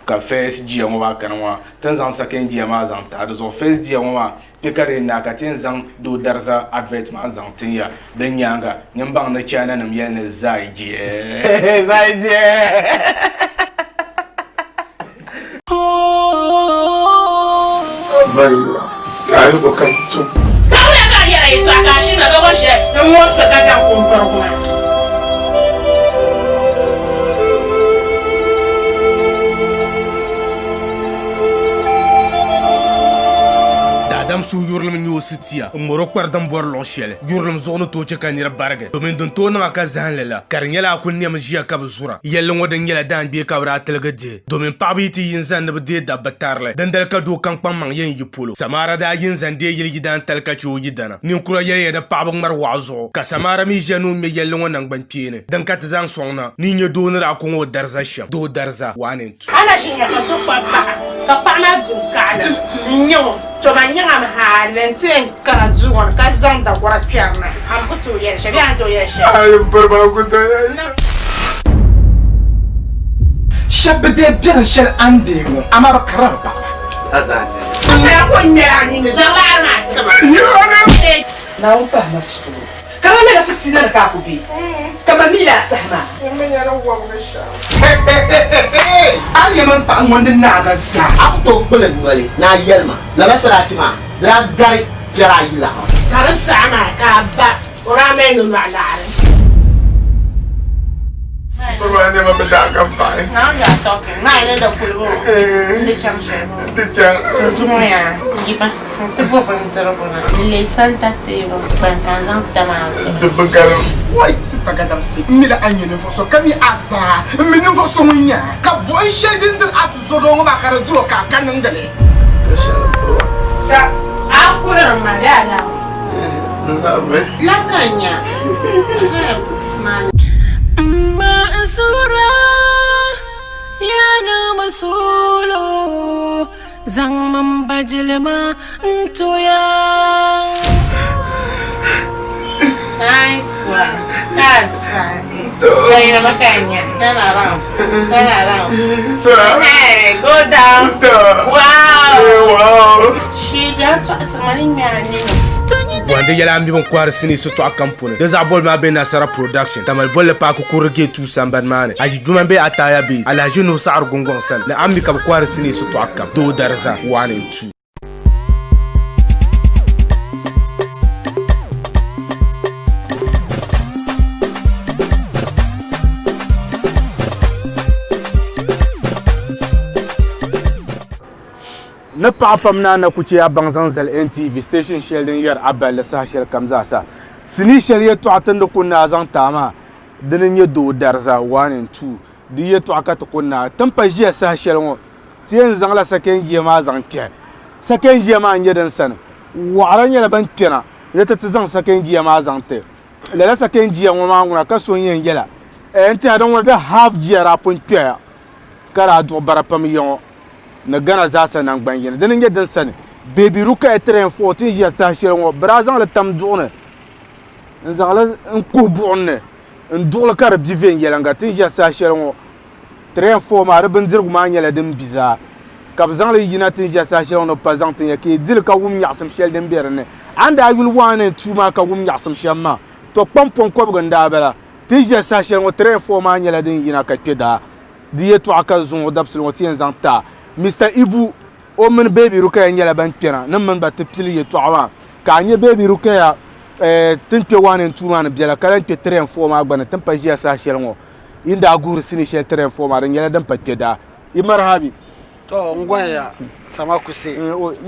ka first jia ŋɔ maa kani ŋɔ maa ti ni zaŋ second jia maa zaŋ ti a di zuɣu first jia ŋɔ maa kpe ka di yɛn naai ka ti yɛn zaŋ doo dariza advert maa n-zaŋ tin ya din nyaaŋa nyin baŋ ni China nim yɛli ni zai jie. Zai jie. kam suhu yurilim n-nyɛ o sitiya n-ŋmar o kpari din bɔri luɣ shɛli. Yurilim zuɣu ni tooi chɛ ka nir barigi, domin din tooi niŋ a ka zahinli la, ka di nyɛla a kul nɛmi ʒiya ka bi zura. Yɛlli ŋɔ din nyɛla daangbee ka bɛ daa tiligi dihi, domin paɣiba yi ti yi n-zani ni bɛ deei dabba tarili, dindali ka doo kam kpaŋmaŋ yɛn yi polo. Samaara daa yi n-zani deei yili yidaantali ka chɛ o yidana. Ninkura yɛliya ni paɣiba ŋmari waɣu zuɣu, ka Samaara mi ʒiya ni o ŋme yɛlli ŋɔ naŋgbankpeeni. Din ka ti zaŋ sɔŋ na ni n-nyɛ doo ni daa kɔŋ o dariza shɛm, doo dariza, one and two. A na ʒi nya ka so kpabi paɣa, ka paɣa maa di n-kaɣili n-nya o, to man nyaŋam hali nti yɛn kana duu ŋɔ ni ka zaŋ dagɔra kpɛri na, a mi ku tooi yɛli shɛli bee a ni tooi yɛli shɛli. Ayi m piri maa ku tooi yɛli shɛli. Shɛba bi deei biɛrim shɛli a ni deei ŋɔ, amaa bɛ karila bɛ paɣiba. A zaa nyɛla. A paya ka o ŋmɛri a nini zaŋ laɣiri maa ti ma. Naawuni pahi ma suhuri. Ka ma mɛla fitiina ni ka a ku be, ka ma mi la a saha maa. A ni yɛn mini paɣa ŋun ni naai ma zaa. A ku tooi kpuli n noli ni a yɛli ma, Lala sarati maa di daa gari piɛr ayi la. Ka di saha maa ka a ba o daa mali nolɔɣu laɣiri. Bɛ maa nɛma bi daa ka paɣi. Now you are talking. Naa ni di kulibu di chaŋ shɛli. Di chaŋ. To zuŋɔ yaa yiba n-ti bo bindirigu na di leei santa table kpani ka n zaŋ tam a zuɣu. Di bi galim. Wai sista Gadamsi, m mila a ni nyɛ ninvuɣ so ka mi a zaa. M mi ninvuɣ so ŋun nyɛ a, ka buɣim shɛli din diri a tuzɔdoo ŋɔ maa ka di dur o ka a ka niŋdi li. Ka shɛli m-piri ba. Ka a kuhiri ma bee a larimi? N larimi. Lab ka n nya. Smile. M ma n suhir a, yaa niŋmi suɣilo, zaŋmi m ba jilima n-ti ya. Nice one. That's Turn around. Turn around. Hey, go down. Wow. Wow. She just tɔɣisi ma ni ŋmɛ a nini. Bɔndi yɛla a mi bin kɔhiri sinii sitɔɣu kam puuni. Di zaɣ boli maa be Nasara Production, Tamale bolli paaki kurili gate 2 sambani maa ni. Ayi juma be Ataya Base, Alhaji Nuhu Saɣiri Gungɔŋ sani ni a mi ka bɛ kɔhiri sinii sitɔɣu kam. Doo Dariza 1 and 2. Ni paɣa pam ni a na ku chɛ a baŋ zaŋ zali NTV station shɛli din yɛri a balli saha shɛli kam zaa sa. Sinii shɛli yɛltɔɣa ti ni ku naai zaŋ ti a maa, dini n-nyɛ Doo Dariza 1 and 2. Di yɛltɔɣa ka ti ku naai. Ti ni pa ʒiya saha shɛli ŋɔ, ti yɛn zaŋla second gear maa zaŋ kpɛhi. Second gear maa n-nyɛ din sani. Waɣira nyɛla ban kpɛna ni ti ti zaŋ second gear maa zaŋ ti. Lala second gear ŋɔ maa ŋuna ka so n-yɛn yɛla, Ɛɛh n tɛha din ŋuna di half gear daa pun kpɛya ka daa duɣi bara pam ya ŋɔ ni Ghana zaasa nangban yini. Dini n-nyɛ din sani Baby Rukaya 3 and 4 ti ni ʒiya saha shɛli ŋɔ bɛ daa zaŋ li tam duɣu ni n-zaŋ li n-kuhi buɣim ni n-duɣi li ka di bi viɛnyɛliŋga. Ti ni ʒiya saha shɛli ŋɔ 3 and 4 maa di bindirigu maa nyɛla din bi zaa ka bɛ zaŋ li yina ti ni ʒiya saha shɛli ŋɔ ni pa zaŋ ti nya ka yi di li ka wum nyaɣisim shɛli din be din ni. A ni daa yuli 1 and 2 maa ka wum nyaɣisim shɛm maa, tɔ kpam pɔŋ kɔbiga n-daa bala. Ti ni ʒiya saha shɛli ŋɔ 3 and 4 maa nyɛla din yina ka kpe daa. Di yɛtɔɣa ka zuŋɔ dabisili ŋɔ ti yɛn zaŋ ti a. Mister Ibu o mini Baby Rukaya nyɛla ban kpɛna ni mini ba ti pili yɛtɔɣa maa ka a nya Baby Rukaya ti ni kpe 1 and 2 maa ni bela ka lahi kpe 3 and 4 maa gba ni ti ni pa ʒiya saha shɛli ŋɔ. Yi ni daa guhiri sinii shɛli 3 and 4 maa di nyɛla din pa kpe daa. Yi marhabi. To n gonya ya sama kuse.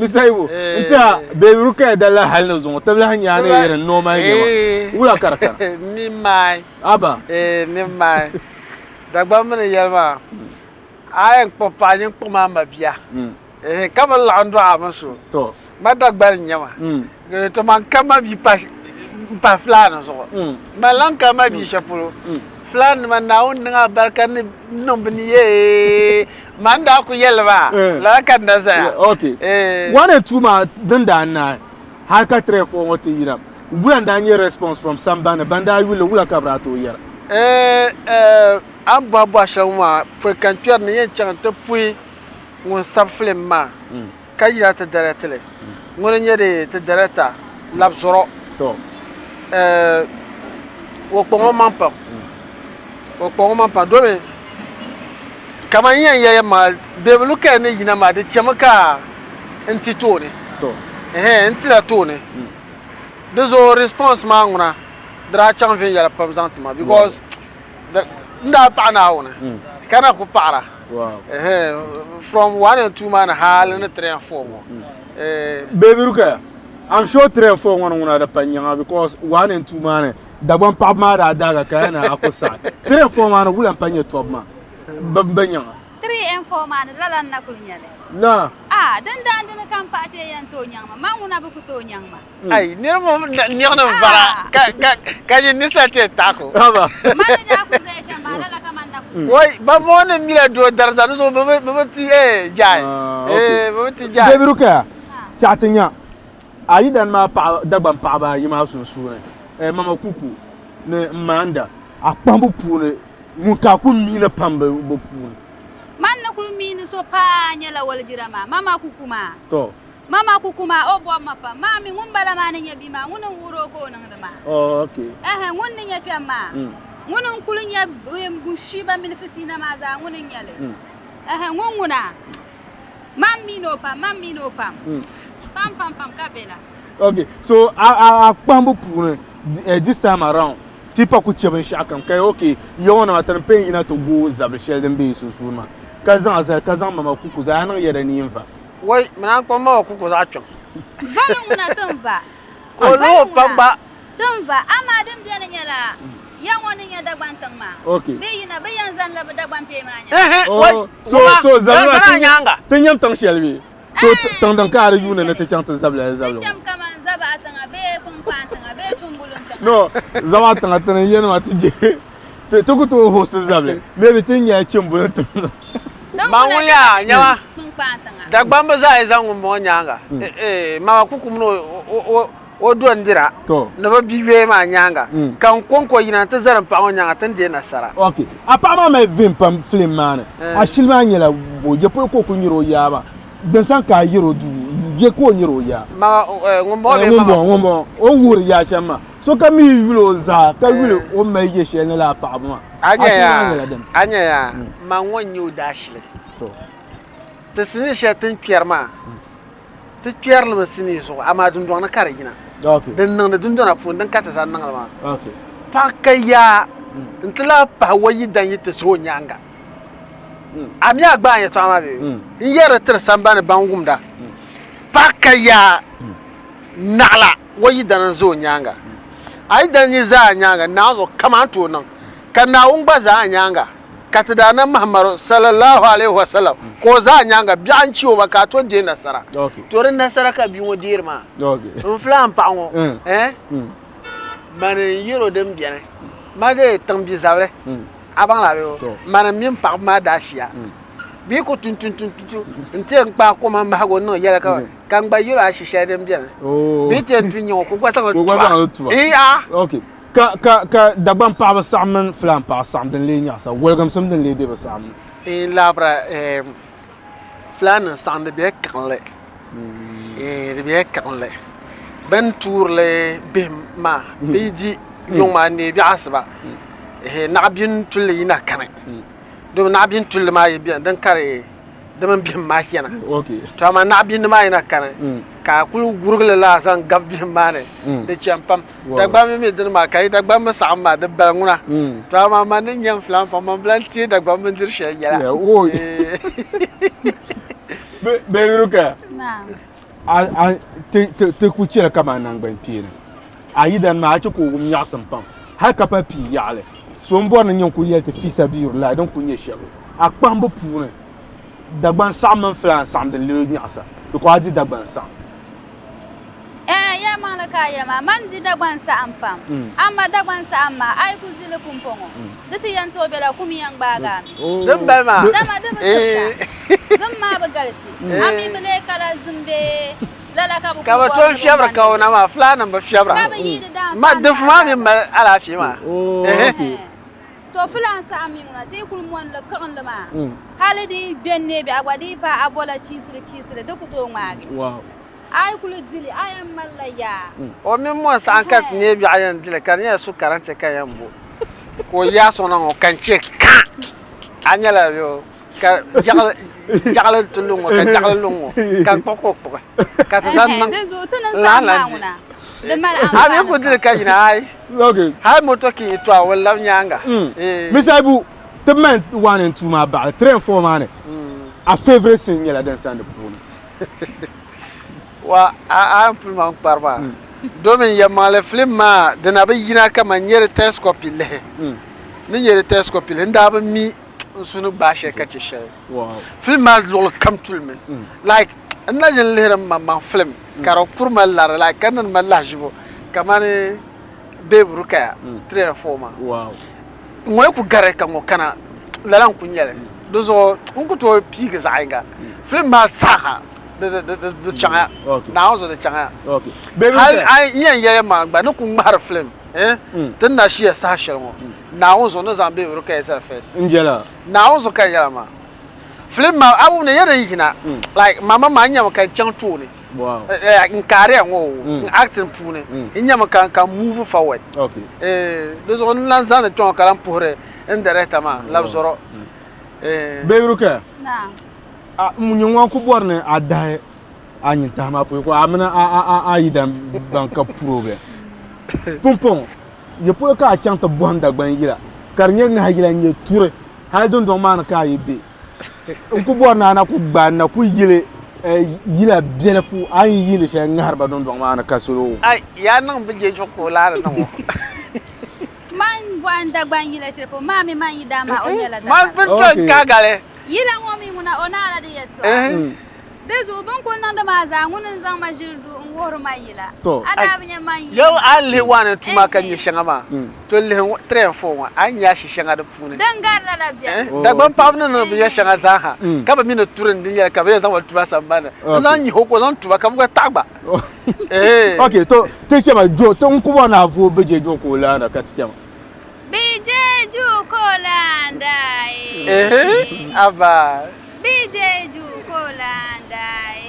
Mr. Ibu, n tiɛha Baby Rukaya dali la hali ni zuŋɔ ti bi lahi nya a ni yɛri n normal nɛma. Wula ka di kana? Ni maai. Aba. Ni maai. Dagbamb ni yɛli maa, a yɛn kpuɣi paɣa nyin kpuɣimi a mabia. Ka bi laɣim dɔɣi a mi so. Ma Dagbani n-nyɛ ma. To man ka ma bia m-pahi Fulaani zuɣu. Man lan ka ma bia shɛli polo. Fulaannima Naawuni niŋ a barika ni niŋ bɛ ni yee. Man daa ku yɛli ba lala ka n na zaya. 1 and 2 maa din daa naai hali ka 3 and 4 ŋɔ ti yina. Wula n-daa nyɛ response from sambani ban daa yuli li wula ka bɛ daa tooi yɛra? A ni bɔhi bɔhi shɛli ŋɔ maa, pɔi ka n kpɛri ni yɛn chaŋ nti puhi ŋun sabi filim maa ka yina ti direct li. Ŋuni n-nyɛ di ti director Labzɔrɔ. O kpaŋ o maŋ pam. O kpaŋ o maŋ pam domi kaman n yɛn yɛli maa Baby Lukaya ni yina maa di chɛmi ka n ti tooni. N tila tooni. Di zuɣu response maa ŋuna di daa chaŋ viɛnyɛla pam zaŋ ti ma because n daa paɣi Naawuni ka na ku paɣira from 1 and 2 maa ni hali ni 3 and 4 ŋɔ. Baby Rukaya, I'm sure 3 and 4 ŋɔ ni ŋuna di pa nyaŋa because 1 and 2 maa ni Dagbaŋ paɣaba maa daa daaga ka ya na a ku saɣi. 3 and 4 maa ni wula m-pa nyɛ tɔbu maa? Bɛ bi nyaŋa. 3 and 4 maa ni lala n-na kuli nyɛ li. La. Ah, din daandini ka m paɣa kpee yɛn tooi nyaŋ ma, man ŋuna bi ku tooi nyaŋ ma. Ai, niriba niɣi ni vara ka ka ka yi nisa ti taɣi Haba. Man ni daa ku zaya shɛm maa lala ka man na ku zaya. Wai, ba moo ni mila doo dariza di zuɣu bɛ bi bɛ bi ti eh jaai. Ah, Eh, okay. bɛ bi ti jaai. Baby Rukaya, chaɣ ti nya a yidana maa paɣa Dagbaŋ paɣaba ayi maa sunsuuni, eh, Mama Kuku ni Mmaanda, a kpahimbu puuni ŋun ka a ku miini pam bɛ puuni? Man ni kuli miini so paa nyɛla Walijira maa, Mama Kuku maa. To. Mama Kuku maa, o bɔbi ma pam. Maa mi ŋun bala maa ni nyɛ bia maa, ŋuni n-wuhiri o ka o niŋdi maa. Oh, okay. Ɛhɛ, ŋun ni nyɛ kpɛm maa. Ŋuni n-kuli nyɛ Shiiba mini fitiina maa zaa, ŋuni n-nyɛ li. Ɛhɛ, ŋun ŋuna, man miini o pam, man miini o pam. Pam pam pam ka be la. Okay, so a a a kpahimbu puuni, this time around, ti pa ku chɛ binshɛɣu kam ka okay, ya ŋɔ nima ti ni pun yina ti gooi zabili shɛli din be yi sunsuuni maa, ka zaŋ a zali, ka zaŋ Mama Kuku zali, a niŋ yɛda ni yi ni va. Wai, mi naan kpaŋ ma wa kuku zaɣ kpiɔŋ. Vali ŋuna ti n va. Ka o luhi o pa gba. Ti n va, amaa din beni nyɛla ya ŋɔ ni nyɛ Dagbaŋ tiŋ maa. Bɛ yina, bɛ yɛn zanila bɛ Dagbaŋ kpee maa nyaaŋa. Wai, So, ŋuna, so zabili yɛn maa zani a nyaaŋa. Ti nyam tiŋ shɛli bee? So tiŋ din ka a di yuuni ni ti chaŋ ti zabili li zabili Ti ŋɔ. cham kaman Zabaɣa tiŋa bee Funkpaan tiŋa bee Tumbulun tiŋa. No, Zabaɣa tiŋa ti ni yɛn maa ti je ti ku tooi host zabili. Maybe ti ni nyɛla Chimbulun tiŋ zaŋ chaŋ. Din Ma ŋuna ŋun ti yaa, ka ti nyama. Kpunkpaan tiŋa. Dagbamba zaa yi zaŋ ŋumbɔŋɔ nyaaŋa, eh, Mama Kuku mini o dɔndira ni bɛ bi yoya maa nyaaŋa, ka n kɔŋko yina nti zani m paɣa ŋɔ nyaaŋa ti ni deei nasara. Ok. A paɣa maa mali vim pam film maa ni. A shili maa nyɛla bo? Je polo ka o kuli nyari o yaa maa? Din sani ka a yɛri o duu, je ka o nyari o yaa? Mama, ŋumbɔŋɔ bee Mama Kuku? Ŋumbɔŋɔ, o ni wuhiri yaa shɛm maa. Sokam mi yi yuli o zaa ka yuli o ni mali yɛ shɛli ni lala paɣaba maa. A A shili maa nyɛla dini? A nya yaa, ma ŋɔ n-nyɛ o daashili. Ti sinii shɛli ti ni kpɛri maa, ti kpɛri li mi sinii zuɣu, amaa dundɔŋ ni ka di yina. Din niŋdi dundɔna puuni, din ka ti zaŋ niŋli maa. Paɣa ka yaa nti lahi pahi o yidan yi ti ʒe o nyaaŋa. A mi a gbaai n yɛtɔɣa maa bee? N yɛri tiri sambani ban wumda. Paɣa ka yaa naɣila o yidana n-ʒe o nyaaŋa. A yidana yi ʒe a nyaaŋa, Naawuni zuɣu kaman tooi niŋ ka Naawuni gba ʒe a nyaaŋa. Ka ti daa na Mahamadu sallallahu alaihi wasallam ka o zaa nyaaŋa biɛɣu n-che o ba ka a to deei nasara. To di nasara ka bia ŋɔ deeri maa. N filan paɣa ŋɔ eh mani n-yɛr o din beni ma dee tiŋ bi zabili a baŋ la bee o mani m mini paɣaba maa daa shia bɛ yi ku tun tun tun tun n-ti yɛn kpaai koma m-bahigi o niŋ yɛla ka ka n gba yɛl o ashi shɛli din beni bɛ yi ti yɛn tu n-nyaŋ o ka o gba zaŋ li tuba. Ii a. Ka, ka, ka Dagbaŋ paɣaba saɣim mini Fulaan paɣa saɣim din lee nyaɣisa, waligimsim din lee be bɛ saɣim ni. N labira Fulaannima saɣim di bela kaɣinli, di bela kaɣinli. Bɛ ni tuuri li bihim maa, bɛ yi di yuŋ maa n-neei biɛɣu asiba, naɣibini tulli yi na kani, domi naɣibini tulli maa yi beni din kari di mini bihim maa chana. To amaa naɣibindi maa yi na kani ka a kuli gurigi li laa zaŋ gabi bihim maa ni di chani pam. Dagbamb mi dini maa ka yi Dagbamb saɣim maa di bali ŋuna. To amaa man ni nya n filan pam man bi lan teei Dagbamb bindiri shɛli yɛla. Baby Rukaya, ti ku chɛli kaman naŋgban kpeeni. A yidana maa a chɛ ka o wum nyaɣisim pam hal ka pa pii yaɣili. So m-bɔri ni nyɛ n-kuli yɛli ti fiisabiyurilahi din kuli nyɛ shɛm a kpahimbu puuni. Dagbaŋ saɣim mini Fulaan saɣim din lee nyaɣisa because a di Dagbaŋ saɣim. Ɛɛh, yɛlimaŋli ka a yɛli maa, man di Dagbaŋ saɣim pam, amaa Dagbaŋ saɣim maa a yi kuli di li pumpɔŋɔ, di ti yɛn tooi bela kum yɛn gbaagi a mi. Din bali maa. Dama di bi tibisa, zim maa bi galisi, a mi bi lee kala zim bee lala ka bɛ Ka kuli bɛ bɔri tom ni bɛ fiɛbiri mɔndi ka o na maa, Fulaannima bi fiɛbira. Ka bɛ yi di Ma daanfaani difu maa maa mi zaa. mali alaafee maa. Ɛhɛn. To filan saɣim mi ŋuna ti yi kuli mɔni li kiɣinli maa hali di yi gbe n-neei biɛɣu gba di yi paai a bɔla chiisili chiisili di ku tooi ŋmaagi. A yi kuli di li a yɛn malila yaa. O mini mɔni saɣim ka ti neei biɛɣu yɛn di li ka di nyɛla su karante ka yɛn bo ka o yaa sɔŋ na ŋɔ ka n che ka a nyɛla yoo ka jaɣili ti luŋ ŋɔ ka jaɣili luŋ ŋɔ ka n kpuɣi ka o kpuɣi ka ti zaŋ niŋ Di zuɣu ti ni saɣim maa ŋuna di mali A mi anfaani ku dili ka yina ai hali moto kin yi to a o labi nyaanga. Misaibu ti mali 1 and 2 maa baɣali 3 and 4 maa ni a favourite scene nyɛla din sani di puuni. Wa a a puli ma n kpari maa domin yɛlimaŋli filim maa di na bi yina kaman nyɛ di test copy lihi ni nyɛ di test copy lihi n daa bi mi n suhu ni gbaai shɛli ka chɛ shɛli filim maa luɣuli kam tulimi like n na ʒini lihiri n maŋmaŋ filim ka di kuri ma lari like ka niŋdi ma lahiʒibu kamani Babe Rukaya 3 and 4 maa ŋɔ yi ku gari ka ŋɔ kana lala n ku nyɛli di zuɣu n ku tooi piigi zaɣ yinga filim maa zaaha di chaŋya Naawuni zuɣu di chaŋya hali n yɛn yɛli maa gba ni ku ŋmahiri filim ti ni na ʒiya saha shɛli ŋɔ Naawuni zuɣu ni zaŋ Babe Rukaya zali first Naawuni zuɣu ka n yɛla maa filim maa a wumdi yɛn din yina like mama maa n nyami ka n chaŋ tooni n career ŋɔ o n acting puuni n nyami ka ka move forward di zuɣu n lan zaŋdi kpɛŋɔ ka lan puhiri n director maa labi zɔrɔ Baby Rukaya nyɛ ŋun ku bɔri ni a dahi a nyintahi maa pɔi ka a mini a yidan ban ka problem pumpɔŋɔ ya polo ka a chaŋ ti bɔhim Dagban yila ka di nyɛ ŋahi yila n-nyɛ turi hali dundɔŋ maa ni ka a yi be n ku bɔri ni a na ku gbaai n na ku yili yila biɛlifu a ni yiini shɛli ŋahiri ba dundɔŋ maa ni ka salo wum. Ai, yaa niŋ bɛ je juɣu ka o laari niŋ o. Man bɔhim Dagban yila shɛli polo maa mi man yidaan maa o nyɛla Dagban. Man pun to n kagali. Yila ŋɔ mi ŋuna o naala di yɛltɔɣa. Di zuɣu bɛ ni kuli niŋdi maa zaa ŋuni n-zaŋ ma ʒili duu n-wuhiri ma yila. A daa bi nya man yila. Yau a ni lihi one and two maa ka nya shɛŋa maa, to lihi three and four ŋɔ a ni nya shi shɛŋa di puuni. Din gari lala beni. Dagbaŋ paɣaba ni niŋdi binyɛr shɛŋa zaa ha ka bi mi ni turi n-di nyɛli ka bɛ yɛn zaŋ ba tuba sambani ni. N-zaŋ nyihi o ka o zaŋ tuba ka bɛ gba taɣi gba. Ok, to ti chɛma jo, ti n ku bɔri ni a vooi bɛ je jo ka o laanda ka ti chɛma. Bɛ je ju ka o laanda ee. Aba. BJ Jukolanda eh.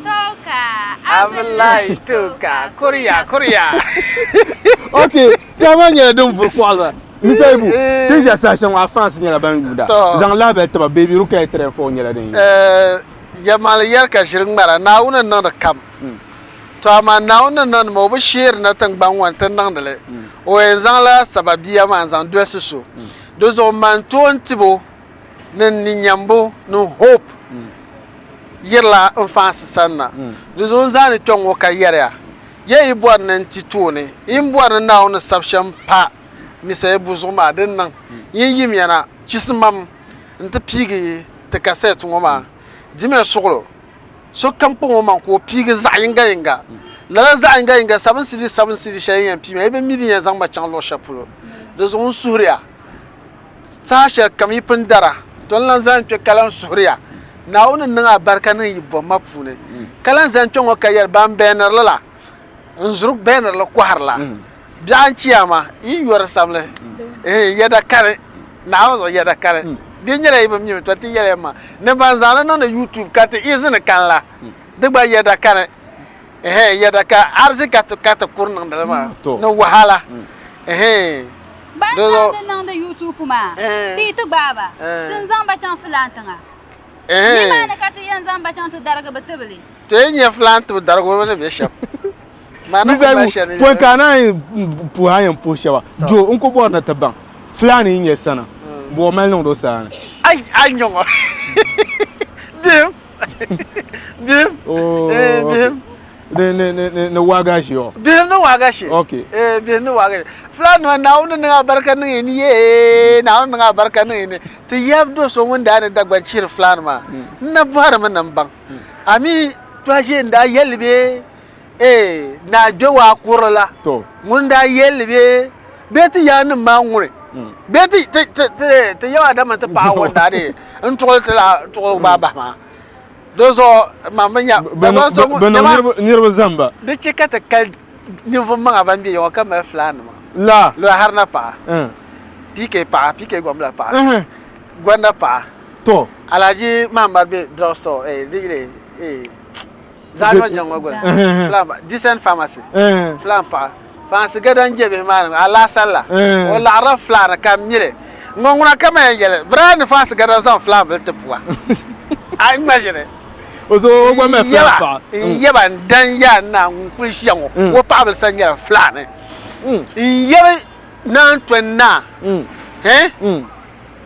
Toka Abdullahi Toka Kuriya Kuriya. Ok, saha maa nyɛla din vuri kɔɣila. Misaibu, ti ʒiya saha shɛli ŋɔ a fans nyɛla ban yuunda. Zaŋ lahibali tiba, Baby Rukaya 3 and 4 nyɛla din yi. Yɛlimaŋli yɛri ka ʒiri ŋmara, Naawuni n-niŋdi kam. To amaa Naawuni ni niŋdi maa, o bi sheeri na tiŋgbani ŋɔ ni ti niŋdi li. O yɛn zaŋla sababiya maa n-zaŋ dolisi so. Di zuɣu man tooi n-tib o ni ninyambu ni hope yirila n faansi sanna. Di zuɣu n zaani kpɛŋ ŋɔ ka yɛriya, Ya yi bɔri ni n ti tooni, yi ni bɔri ni Naawuni ni sab shɛm pa Misaibu zuɣu maa, di niŋ. Yin yimiya na, chisimam nti piigi ti kasɛt ŋɔ maa. Dimiya suɣilo, sokam kpaŋ omaŋ ka o piigi zaɣ yiŋgayiŋga. Lala zaɣ yiŋgayiŋga 7 cedi 7 cedi shɛli yi yɛn pii maa, yi bi mi din yɛn zaŋ ma chaŋ luɣ shɛli polo. Di zuɣu n suhiriya, Saha shɛli kam yi pun dara, to n lan zani kpe ka lan suhiri ya, Naawuni ni niŋ abarika niŋ yi bomma puuni. Ka lan zani kpe ŋɔ ka yɛli, Ban bɛɛniri li la, n zuri bɛɛniri li kɔhiri la, biɛɣu n-chiyaama, yi yɔri samli, ehe, yɛda kani, Naawuni zuɣu yɛda kani. Di nyɛla yi bi mi mi, to ti yɛliya maa, ni ban zaŋ li niŋdi YouTube ka ti izini kani la, di gba yɛda kani. Ehe, yɛda ka arizika ti ka ti kuri niŋdi li maa, ni wahala. Ehe. Ban zaŋdi niŋdi YouTube maa, ti yi ti gbaai ba, ti ni zaŋ ba chaŋ filaan tiŋa. Nimaani ka ti yɛn zaŋ ba chaŋ ti darigi bɛ tibili. Ti yi nya filaan tibi darigibu ni be shɛm. Misali, pɔi ka a naan yi puhi a yɛn puhi shɛba, jo n ku bɔri ni ti baŋ filaani yi nyɛ sana, bɔ mali niŋdi o saani? Ai, a nyɔŋɔ. Bihim. Bihim. Oh, Bihim. Ni ni ni ni ni waagashi yɔ. Bihim ni waagashi. Okay. Eh, bihim ni waagashi. Fulani Naawuni niŋ abarika niŋ yi ni yee, Naawuni niŋ abarika niŋ yi ni. Ti yab do so ŋun daa ni Dagban chihiri Fulani maa. N na bɔhirimi ni n baŋ. A mi tɔhi ʒee n daa yɛli bee eh, Naa Gbewaa kurili la. To. Ŋun daa yɛli bee bee ti yaannim maa ŋuni. Bee ti ti ti ti ti yab Adama ti paɣa ŋun daa dee n tuɣili ti la tuɣili gbaai bahi maa. Di zuɣu man bi nya Dagbaŋ so ŋun Bɛ niŋ niriba zamba. Di chɛ ka ti kali ninvuɣ maŋa ban be ya ŋɔ ka mali fulaannima. La. Luɣa Haruna paɣa, PK paɣa, PK Gombila paɣa, Gonda paɣa. To. Alhaji Mahamad be drug store, eh, di yuli, eh, Zalima jiŋ ŋɔ gbuni. Fulaan paɣa, Decent Pharmacy, fulaan paɣa. Fansi gadan je bihi maa ni alaasal la, o laɣirila fulaani ka mili. Ŋɔ ŋuna ka man yɛn yɛli, bɛ daa ni fansi gadan zaŋ fulaan bili ti pua. A ŋma ʒini. O so o gba mali fulaan paɣa. N yaba n dan yaa naa ŋun kuli ʒiya ŋɔ, o paɣabili sa nyɛla fulaani. N yabi naan tɔni naa,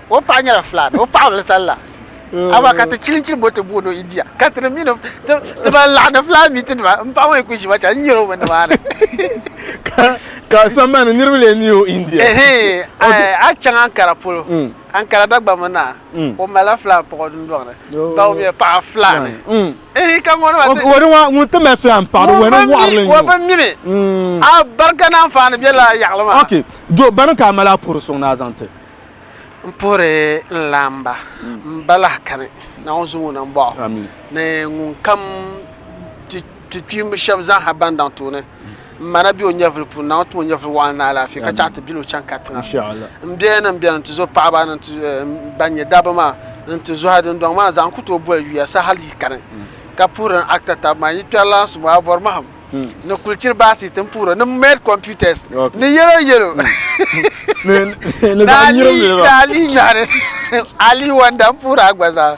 o paɣa nyɛla fulaani, o paɣabili sal la. Amaa ka ti chilinchili moto booni o India ka ti ni mi ni ti ban laɣindi fly meeting nima m paɣa ŋɔ yi kuli ʒi ma chaŋ n nyɛri o mi nimaani. Ka sambani niriba lee mi o India. Ɛhɛn a chaŋ Ankara polo Ankara Dagbamba naa o malila fly m-paɣi o dundɔŋ ni Bawumia paɣa fly ni. Ehi ka ŋɔni maa ti. O di ŋun ti mali fly m-paɣiri o ni wɔɣiri li n-nyɛ o. O bi mimi. A barika ni anfaani be lala yaɣili maa. Ok, jo bani ka a mali a puhiri suŋ ni a zaŋ ti? M puhiri n laamba, m ba lahi kani, Naawuni zuŋ o nambɔɣu, ni ŋun kam ti kpiimba shɛba zaaha ban daŋ tooni m ma na be o nyɛvili puuni, Naawuni tim o nyɛvili waɣinli ni alaafee ka chaɣ ti bili o chaŋ katiŋa. M biɛya ni m beni n-ti zo paɣiba ni n-ti ban nyɛ dabba maa ni n-ti zohi dundɔŋ maa zaa. N ku tooi boli yuya saha hal yi kani ka puhiri n actor taba maa. Yi kpɛri laansi ŋɔ, a bɔri mahim ni kulichiri baasiiti m puhiri ni med computers ni yɛlo yɛlo ni Ali Nyɔhiri, Ali Wanda m puhiri a gba zaa.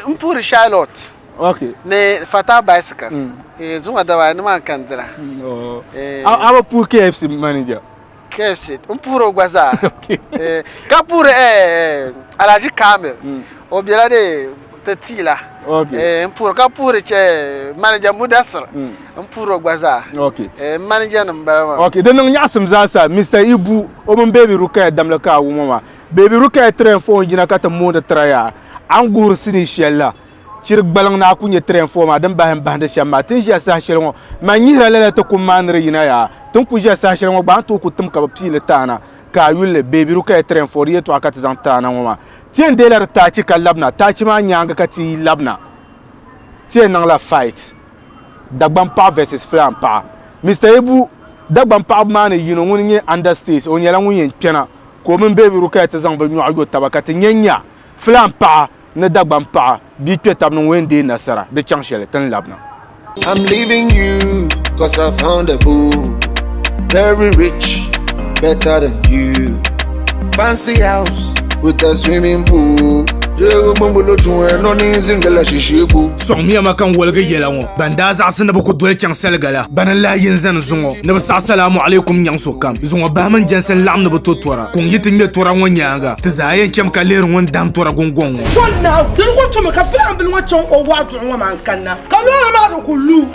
M puhiri Charlotte. Okay. Ni Fatah bicycle. Mm. Eh, zuŋɔ daba ni maa ka n dira. Oh. Eh. A bi puhi KFC manager. KFC n puhiri o gba zaa. Okay. Eh, ka puhiri eh, Alhaji Kamil. Mm. O bela de ti tiila. Okay. Eh, n puhiri ka puhiri che manager Mudassir. Mm. N puhiri o gba zaa. Okay. Eh, manager nim bala maa. Okay, di niŋ nyaɣisim zaa sa Mr. Ibu o mini Baby Rukaya damli ka a wum maa. Baby Rukaya three and four n yina ka ti mooni tira yaa. A ni guhiri sinii shɛli la. Chiri gbaliŋ ni a ku nya 3 and 4 maa din bahi m-bahindi shɛm maa. Ti ni ʒiya saha shɛli ŋɔ, man nyihira lala ti kum maa ni di yina yaa. Ti ni ku ʒiya saha shɛli ŋɔ gba, a ni tooi ku tim ka bɛ pii li ti a na, ka a yuli li, Baby Rukaya 3 and 4, di yɛtɔɣa ka ti zaŋ ti a na ŋɔ maa. Ti yɛn deela di taachi ka labina, taachi maa nyaaŋa ka ti yi labina. Ti yɛn niŋla fight, Dagbaŋ paɣa versus Fulaan paɣa. Mister Ibu, Dagbaŋ paɣaba maa ni yino ŋuni n-nyɛ Understates, o nyɛla ŋun yɛn kpɛna ka o mini Baby Rukaya ti zaŋ bɛ nyɔɣu yo taba ka ti nya nya Fulaan paɣa ni Dagbaŋ paɣa bia kpe tab ni ŋun yɛn deei nasara di chaŋ shɛli ti ni labina. I'm leaving you cause I found a boo Very rich, better than you Fancy house with a swimming pool Sɔŋmiya ma ka n woligi yɛla ŋɔ. Ban daa zaɣisi ni bɛ ku doli chaŋ saliga la, bana n-lahi yi n-zani zuŋɔ ni bɛ saɣi salaamu alaikum nyaŋ sokam. Zuŋɔ bahi mini jɛnsi n-laɣim ni bɛ to tɔra. Kuŋ yi ti ŋme tɔra ŋɔ nyaaŋa, ti zaa yɛn chami ka lihiri ŋun dahim tɔra guŋgɔŋ ŋɔ. So naai dini ŋɔ tumi ka filaanbili ŋɔ chaŋ o waɣa duɣu ŋɔ maa n-kanna ka loori maa di ku lu.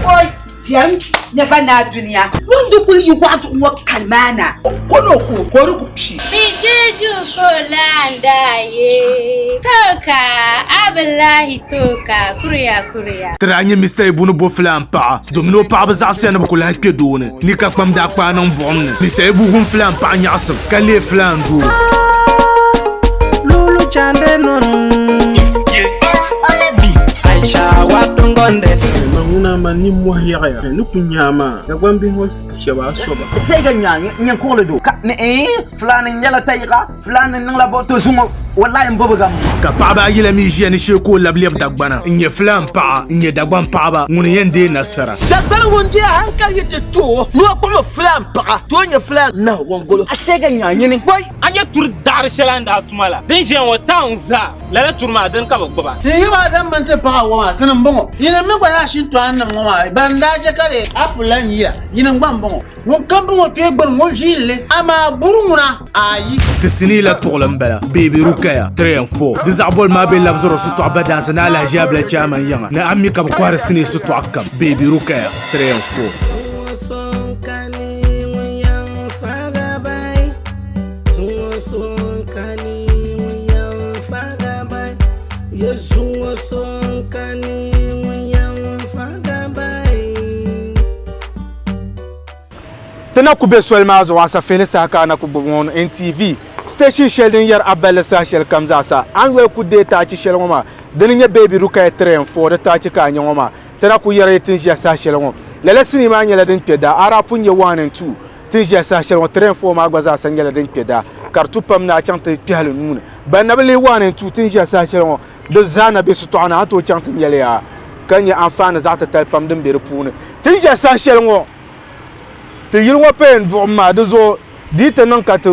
Oi biɛrim nyɛva naa dunia. Ŋun di kuli yi waɣa duɣu ŋɔ kani maa na, o ko ni o ku ka o di ku kpi. Bijeju kolanda ye toka Abdullahi toka kuriya kuriya. Ti daa nya Mister Ibu ni bo filaan paɣa domin o paɣaba zaɣisiya ni bɛ ku lahi kpe doo ni. Ni ka kpam daa kpaai niŋ buɣim ni Mister Ibu wum filaan paɣa nyaɣisim ka leei filaan doo. Lulu chande non Aisha watungonde Ma ŋuna man nimmohi yaɣiya ni ku nya a maa, Dagbaŋ bihi ŋɔ shɛba a soba. Sai ka nya nyɛ kuɣili do ka ni eeh fulani nyɛla tayiɣa fulani niŋla bɔ to zuŋɔ wallahi n bɔbiga m. Ka paɣaba ayi la mi ʒiya ni shee ka o labi lɛbi Dagbana n-nyɛ Fulaan paɣa n-nyɛ Dagbaŋ paɣaba ŋuni yɛn deei nasara. Dagbani ŋun deei hankali yi ti to o ni o kpuɣimi Fulaan paɣa to o nyɛ Fulaan nahu wɔngolo. A sai ka nya nyini bɔi. A nya turi daɣiri shɛli a ni daa tuma la din ʒiya ŋɔ town zaa lala turi maa dini ka bɛ gbuba. Ti yi maa din mini ti paɣa ŋɔ maa tini m-bɔŋɔ. Yinim mi gba zaa shintɔɣinnim ŋɔ maa ban daa je ka di apple la n-yira, yinim gba m-bɔŋɔ. Ŋun kam bɔŋɔ kpee gbuni ŋun viili li, amaa buri ŋuna, ayi. Ti sinii la tuɣili m-bala, Baby Rukaya, 3 and 4. Di zaɣ boli maa be labisiri sitɔɣu badansi ni Alhaji Abla Chairman yiŋa ni a mi ka bɛ kɔhiri sinii sitɔɣu kam, Baby Rukaya, 3 and 4. Ti na ku be soli maa zuɣu asafihili saha ka a na ku gbubi ŋɔ ni NTV station shɛli din yɛri a balli saha shɛli kam zaa sa. A ni yoli ku deei taachi shɛli ŋɔ maa, dini n-nyɛ Baby Rukaya 3 and 4 di taachi ka a nya ŋɔ maa. Ti na ku yɛri yi ti ni ʒiya saha shɛli ŋɔ. Lala sinii maa nyɛla din kpe daa. A daa pun nya 1 and 2. Ti ni ʒiya saha shɛli ŋɔ 3 and 4 maa gba zaa sa nyɛla din kpe daa ka di tu pam ni a chaŋ ti kpɛhi li nuu ni. Ban na bi lihi 1 and 2 ti ni ʒiya saha shɛli ŋɔ di zaa na be sitɔɣu ni a ni tooi chaŋ ti nya li yaa ka nya anfaani zaɣ titali pam din be di puuni. Ti ni ʒiya saha shɛli ŋɔ ti yili ŋɔ paya n-duɣim maa, di zuɣu di yi ti niŋ ka ti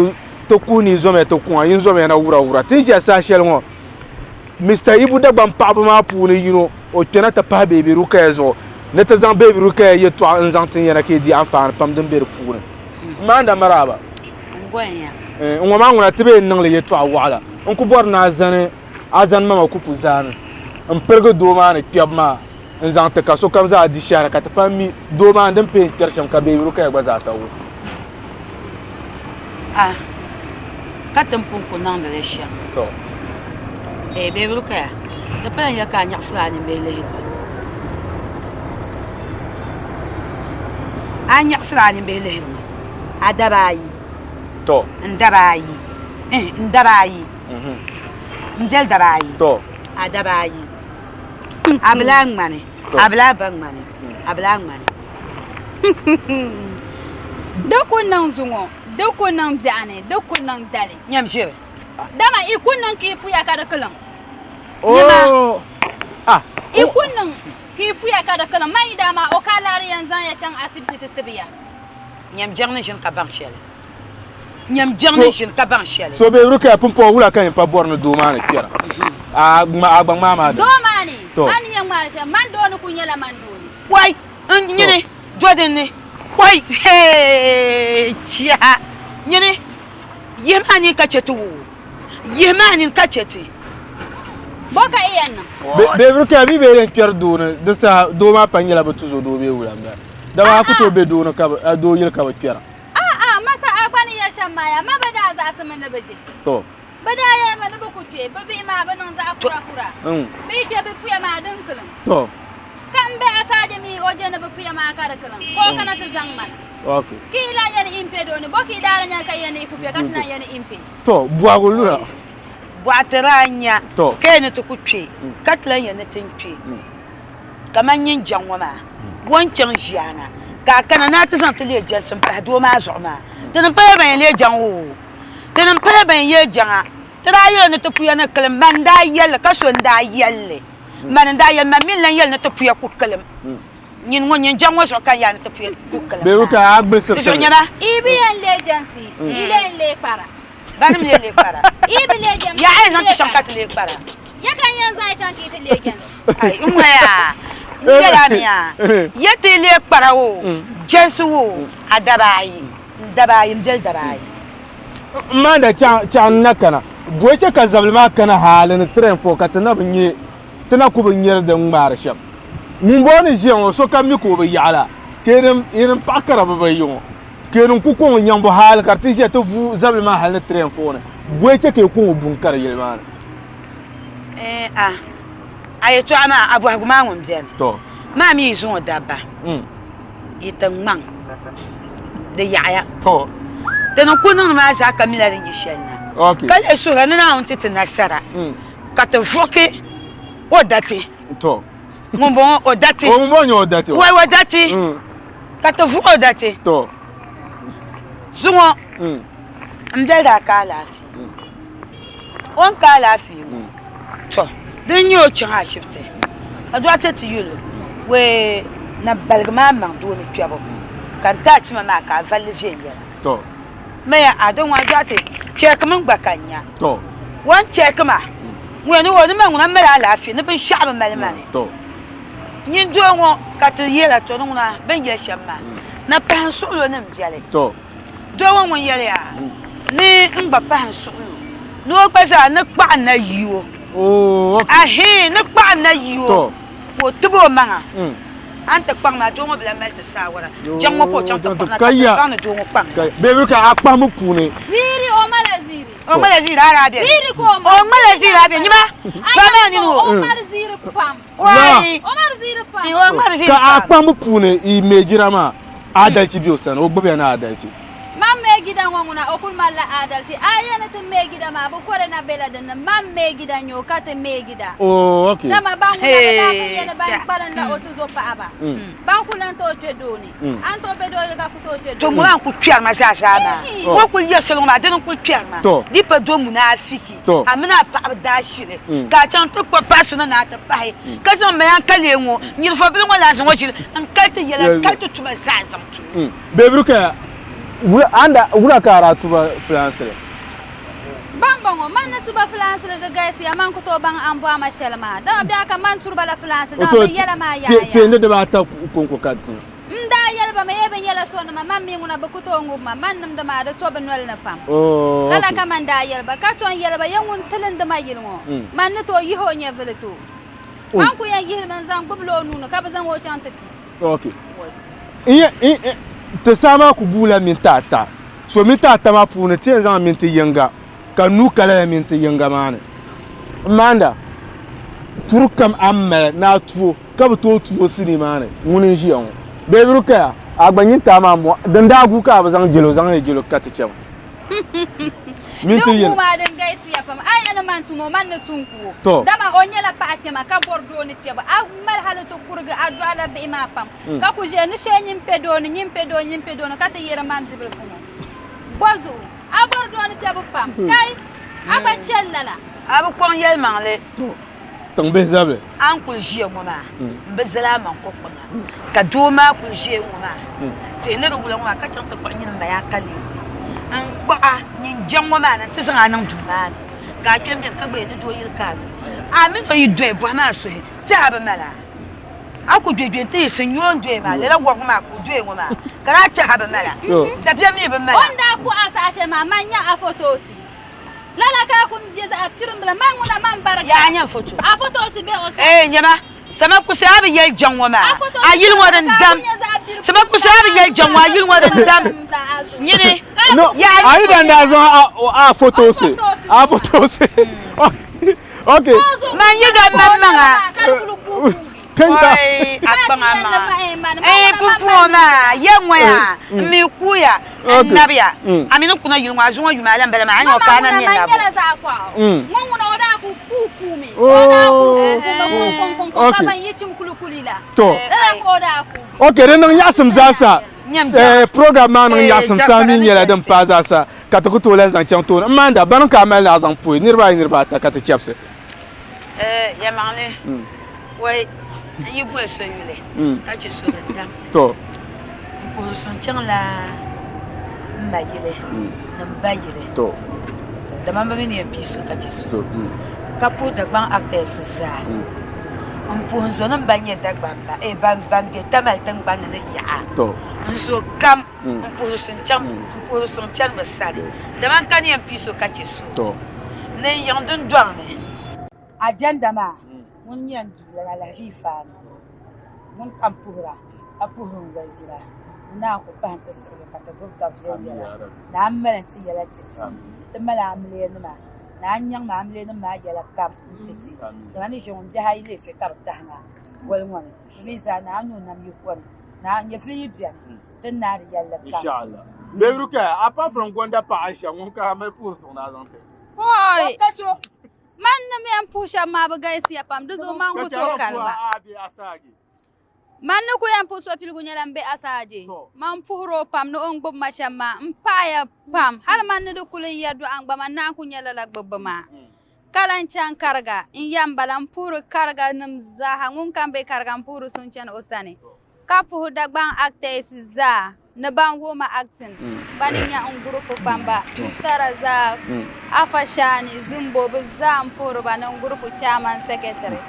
kuhi ni yi zomiya ti kuŋa, yin zomiya na wurawura. Ti ni ʒiya saha shɛli ŋɔ Mister Ibu Dagbaŋ paɣaba maa puuni yino o kpɛna ti pahi Baby Rukaya zuɣu ni ti zaŋ Baby Rukaya yɛltɔɣa n-zaŋ tin ya na ka yi di anfaani pam din be di puuni. M maanda maraaba. N ŋɔ maa ŋuna ti bee n-niŋ li yɛltɔɣa waɣila. N ku bɔri ni a zani a zani mama kuku zaani m-pirigi doo maa ni kpɛbu maa n-zaŋ ti ka sokam zaa di shɛhira ka ti pam mi doo maa ni din pee n-kpɛri shɛm ka Baby Rukaya gba zaasa wum. A Ka ti ni pun ku niŋdi li shɛm. Tɔ! Ee Baby Rukaya, di pala n-yɛli ka a nyaɣisila a nimbihi lihiri ma. A nyaɣisila a nimbihi lihiri ma a daba ayi. Tɔ! N daba ayi. Eh, n daba ayi. N deli daba ayi. Tɔ! A daba ayi. A bi lahi ŋmani. A bi lahi ba ŋmani. A bi lahi ŋmani. Di ku niŋ zuŋɔ, di ku niŋ biɛɣuni, di ku niŋ dali. Nyam ʒiri. Dama i ku niŋ ka i puya ka di kiliŋ. Oh! Ah! I ku niŋ ka i puya ka di kiliŋ. Man yi daa maa o ka laari yɛn zaŋ ya chaŋ asibiti ti tibi ya. Nyam jɛŋ ni ʒini ka baŋ shɛli. Nyam jɛŋ ni ʒini ka baŋ shɛli. So bee Rukaya pumpɔŋɔ wula ka yɛn pa bɔri ni doo maa ni kpɛra? A gba ŋmaa maa dini. Doo maa ni, To. a ni yɛn ŋmaari shɛm, man doo ni kuli nyɛla man doo ni. Wai! N nyini do din ni. Wai! Hee! Chiha! Nyini, yihi maa nini ka chɛ ti woo. Yihi maa nini ka chɛ ti. Bɔ ka i yɛn niŋ? Bee Rukaya mi bee yɛn kpɛri doo ni di saha doo maa pa nyɛla bɛ tuzo doo bee wula m-bala. Dama a ku tooi be doo ni ka bɛ, doo yili ka bɛ kpɛra. A'a, masa a gba ni yɛli shɛm maa yaa, ma bɛ daa zaɣisimi ni bɛ je. To. Bɛ daa yɛli mi ni bɛ ku kpe, bɛ bihi maa bi niŋ zaɣ kurakura. Bɛ yi kpe bɛ puya maa din kiliŋ. To. Ka m be Asaje mi o je ni bɛ puya maa ka di kiliŋ, ka o kana ti zaŋ ma na. Okay. Ka yi lan yɛli impe doo ni, bɔ ka yi daa di nya ka yɛli ni yi ku kpe ka ti lan yɛli ni impe? To, bɔhigu luna. Bɔɣu ti daa nya To. ka yɛli ni ti ku kpe, ka ti lan yɛli ni ti ni kpe. Kaman nyin jaŋ ŋɔ maa, o ni chaŋ ʒiana ka a kana ni a ti zaŋ ti leei jɛlisi m-pahi doo maa zuɣu maa, ti ni pala ban yɛn leei jaŋ o, ti ni pala ban yɛn leei jaŋa. Ti daa yɛl o ni ti puya ni kilim, mani n-daa yɛl li, ka so n-daa yɛl li, mani n-daa yɛl li, mani mi n-lan yɛli ni ti puya ku kilim. Nyin ŋɔ, nyin jaŋ ŋɔ zuɣu ka n yaa ni ti puya ku kilim maa. Di zuɣu nyama. Yi bi yɛn leei jɛnsi, yi lee n-leei kpara. Banim lee leei kpara. Yi bi leei jɛnsi, Ya a yɛn zaŋ yi ti chaŋ leei ka ti leei kpara. Ya ka n yɛn zaŋ chaŋ ka yi ti leei jɛnsi. Ai, n ŋɔya, n yɛl a mi a, ya ti leei kpara o, jɛnsi o, a daba ayi, n daba ayi, m biɛli daba ayi. M maanda chaɣ n na kana, bɔi chɛ ka zabili maa kana hali ni 3 and 4 ka ti na bi nya, ti na ku bi nyari din ŋmaari shɛm. Ŋumbɔŋɔ ni ʒiya ŋɔ, sokam mi ka o bi yaɣi la, ka yi ni paɣ kara bibayi ŋɔ. Ka yi ni ku kɔŋ nyaŋbu hal ka di ti ʒiya ti vuui zabili maa hal ni 3 and 4 ni, bɔi chɛ ka yi kɔŋ o buŋ ka di yili maa ni. Ɛɛn a, a yɛtɔɣa maa, a bɔhigu maa ŋun beni. Tɔ. Maa mi yi zuŋɔ dabba, yi ti ŋmaŋ, di yaɣiya. Tɔ. Ti ni ku niŋdi maa zaa ka mila din yi shɛli na. Ok. Ka leei suhira ni Naawuni ti ti nasara, ka ti vuɣiki o dati. Tɔ. Ŋun bɔŋɔ o dati. O ŋun bɔŋɔ nyɛ o dati. Wai o dati. Ka ti vuɣi o dati. To. Zuŋɔ n beli daa ka alaafee. O ni ka alaafee ŋɔ, to din nyɛ o chaŋ ashibiti ka dɔɣite ti yuli o wee na baligi maa maŋ doo ni kpɛbu ka n ti a tima maa ka a valli viɛnyɛla. To. Maya a din ŋɔ dɔɣite chɛkimi n gba ka n nya. To. O ni chɛki ma ŋun ni o ni ma ŋuna mali alaafee ni binshɛɣu bi mali ma ni. To. Nyin doo ŋɔ ka ti yɛla to ni ŋuna bɛ ni yɛli shɛm maa na pahi n suɣilo ni m biɛli. Doo ŋɔ ŋun yɛli ya ni n gba pahi n suɣilo ni o gba zaa ni kpaɣi na yi o. Ahii ni kpaɣi na yi o ka o tibi o maŋa. A ni ti kpaŋ maa doo ŋɔ bi lahi mali ti saawara. Jaŋ ŋɔ ka o chaŋ ti kpaŋ na ka ti baŋ ni doo ŋɔ kpaŋ ya. Bee ka a kpahimbu puuni. Ziiri o mala ziiri. O ŋmala ziiri a daa beni. Ziiri ka o mali. O ŋmala ziiri a beni. Nyima ba maa nini o. O mali ziiri pam. Ka a kpahimbu puuni yi me jira maa, adalchi be o sani, o gbubiya ni adalchi. Man me gida ŋɔ ŋuna o kuli malila adalchi. A yi yɛli ni ti me gida maa, bɛ kore na bela din ni. Man me gida n-nyɛ o ka ti me gida. Oh, okay. Dama ban ŋuna bɛ daa pun yɛli ban kpalim la o tuzo paɣaba. Ban ku lan tooi kpe doo ni. A ni tooi be doo ni ka ku tooi kpe doo ni. To ŋuna n-kuli kpɛri ma zaa zaa maa. O kuli yɛri shɛli ŋɔ maa, dini n-kuli kpɛri ma. Di pa do munaafiki. A mini a paɣaba daashili, ka a chaŋ ti kpuɣi paɣa so na ni a ti pahi, ka zaŋ ma ya n-ka lee ŋɔ, nyirivɔbili ŋɔ lan zaŋ o ʒili n-kali ti yɛla, n-kali ti tuma zaa n-zaŋ ti o. Bebiri ka wula ka a daa tuba fulaansili? Bambɔŋɔ, man ni tuba fulaansili di galisiya, man ku tooi baŋ a ni bɔhi ma shɛli maa. Dama biɛɣu ka man turi ba la fulaansili, dama bɛ yɛla maa yaaya. Teeni dibaata kɔŋko ka di ti. N daa yɛli. ba mi, Ee bɛ nyɛla sonima, man mi ŋuna bɛ ku tooi ŋubi ma, man nimdi maa di to bɛ noli ni pam. Oh, Lala okay. ka man daa yɛli ba, ka tom yɛli ba, Ya ŋun tilindi ma yili ŋɔ, man ni tooi yihi o nyɛvili ti o. Man ku yɛn yihili mi n-zaŋ gbubi la o nuu ni ka bɛ zaŋ o chaŋ ti pi. Okay. Ti saha maa ku guula minti ata. So minti ata maa puuni ti yɛn zaŋ minti yinga ka nuu ka lala minti yinga maa ni. M maanda, turi kam a ni mali ni a tuo ka bi tooi tuo sinii maa ni, ŋuni n-ʒiya ŋɔ. Bee Rukaya, a gba nyintaa maa m-bɔŋɔ, din daa guui ka a bi zaŋ jɛlo zaŋ li jɛlo ka ti chɛ ma. Minti Din yini. guui maa din galisiya pam. A yɛli ni man tum o, man ni tum ku o. To. Dama o nyɛla paɣa kpɛma ka bɔri doo ni kpɛbu. A mali hali ti kurigi a dɔɣila bihi maa pam, ka ku ʒiya ni shee nyin pe doo ni, nyin pe doo ni, nyin pe doo ni ka ti yɛri man bibilifu ŋɔ. Bɔzuɣu? A bɔri doo ni kpɛbu pam. Kai! A gba chɛli lala. A bi kɔŋ yɛlimaŋli. Tiŋ bihi zabili. A ni kuli ʒiya ŋɔ maa, m bi zali a maŋ ko kpaŋa, ka doo maa kuli ʒiya ŋɔ maa, tihi ni di wula ŋɔ maa, ka chaŋ ti kpuɣi nyini m-mali a ka leemu n-kpuɣ a nyin jaŋ ŋɔ maa na nti zaŋ a niŋ duu maa ni, ka a kpe m-beni ka gba yɛli ni doo yili ka a be. A mini o yi dɔyi bɔhim a suhi, tɛha bi mal a. A ku gbe gbe nti yiɣisi n-nyo o ni dɔyi maa, lala wɔbigu maa ka o dɔyi ŋɔ maa, ka daa tɛha bi mal a, dabiɛm mi bi mal a. O ni daa kuhi a saha shɛli maa, man nya a fɔtoosi. Lala ka a ku bɛ zaɣ pirimbila man ŋuna man barika. Yaa nyɛ foto. A fotosi be o sani. Ee nyɛma, sama kusi a bi yɛli jaŋ ŋɔ maa, a yili ŋɔ din dam. Sama kusi a bi yɛli jaŋ ŋɔ, a yili ŋɔ din dam. Nyini. No, a yi dan daa zaŋ a fotosi, a fotosi. Okay. Man yi dan man maŋa. Oi, a kpaŋ a maŋa. Ee, pumpɔŋɔ maa, ya ŋɔya, m mi kuuya, n nabiya. A mi ni kuna yuli ŋɔ, a zuŋɔ yuma a lan bala maa, a ni o ka a na ne nabo. To. Ok, di niŋ nyaɣisim zaasa. Program maa niŋ nyaɣisim saa mi nyɛla din paai zaasa ka ti ku tooi lahi zaŋ chaŋ tooni. M maanda, bani ka a mali ni a zaŋ puhi niriba ayi niriba ata ka ti chɛbisi. Yɛlimaŋli, wai n yi boli so yuli ka chɛ so di dam. To. N puhiri so n chaŋla m ma yili ni m ba yili. To. Dama bɛ mi ni yɛn pii so ka chɛ so. Ka puhi Dagbaŋ actors zaa. N puhi n zonim ban nyɛ Dagbamba, eh, ban ban be Tamale tiŋgbani ni ni yaɣa. To. N zo kam n puhiri so n chaŋ n puhiri so n chani bɛ sani. Dama n ka ni yɛn pii so ka chɛ so. To. Ni n yiŋ dundɔŋ ni. Agenda maa ŋun nyɛ n duulana Alhaji Ifaani ŋun ka m puhira ka puhiri n walijira ni naan ku pahi n-ti suɣili ka ti gbubi taba viɛnyɛla ni a mali n-ti yɛla ti ti ti mali amiliyanima ni a nyaŋ ma amiliyanima maa yɛla kam n-ti ti dama ni ʒe ŋun bihi ayi leei so ka bɛ tahi na goli ŋɔ ni bɛ mi zaa ni a ni o nam yiko ni ni a nyɛvili yi beni ti ni naai di yɛlli kam. Inshallah. Baby Rukaya, apart from Gonda paɣa Aisha ŋun ka a mali puhiri suŋ ni a zaŋ ti. Hoi! Man ni yɛn puhi shɛba maa bi galisiya pam, di zuɣu man ku tooi kali ba. Man ni ku yɛn puhi so piligu nyɛla m be Asaaje. Man puhiri o pam ni o ni gbubi ma shɛm maa, m paɣiya pam. Hali man ni di kuli n yɛdɔɣa n gba man naan ku nya lala gbubbu maa. Ka lan chaŋ Kariga, n ya m-bala, m puhiri Kariganim zaaha, ŋun kam be Kariga m puhiri so n-chani o sani. Ka puhi Dagbaŋ actors zaa ni ban wuhi ma acting bani nya n group kpamba Mister Razak, Afa Shani, Zimbo bɛ zaa n puhiri ba ni n group chairman secretary.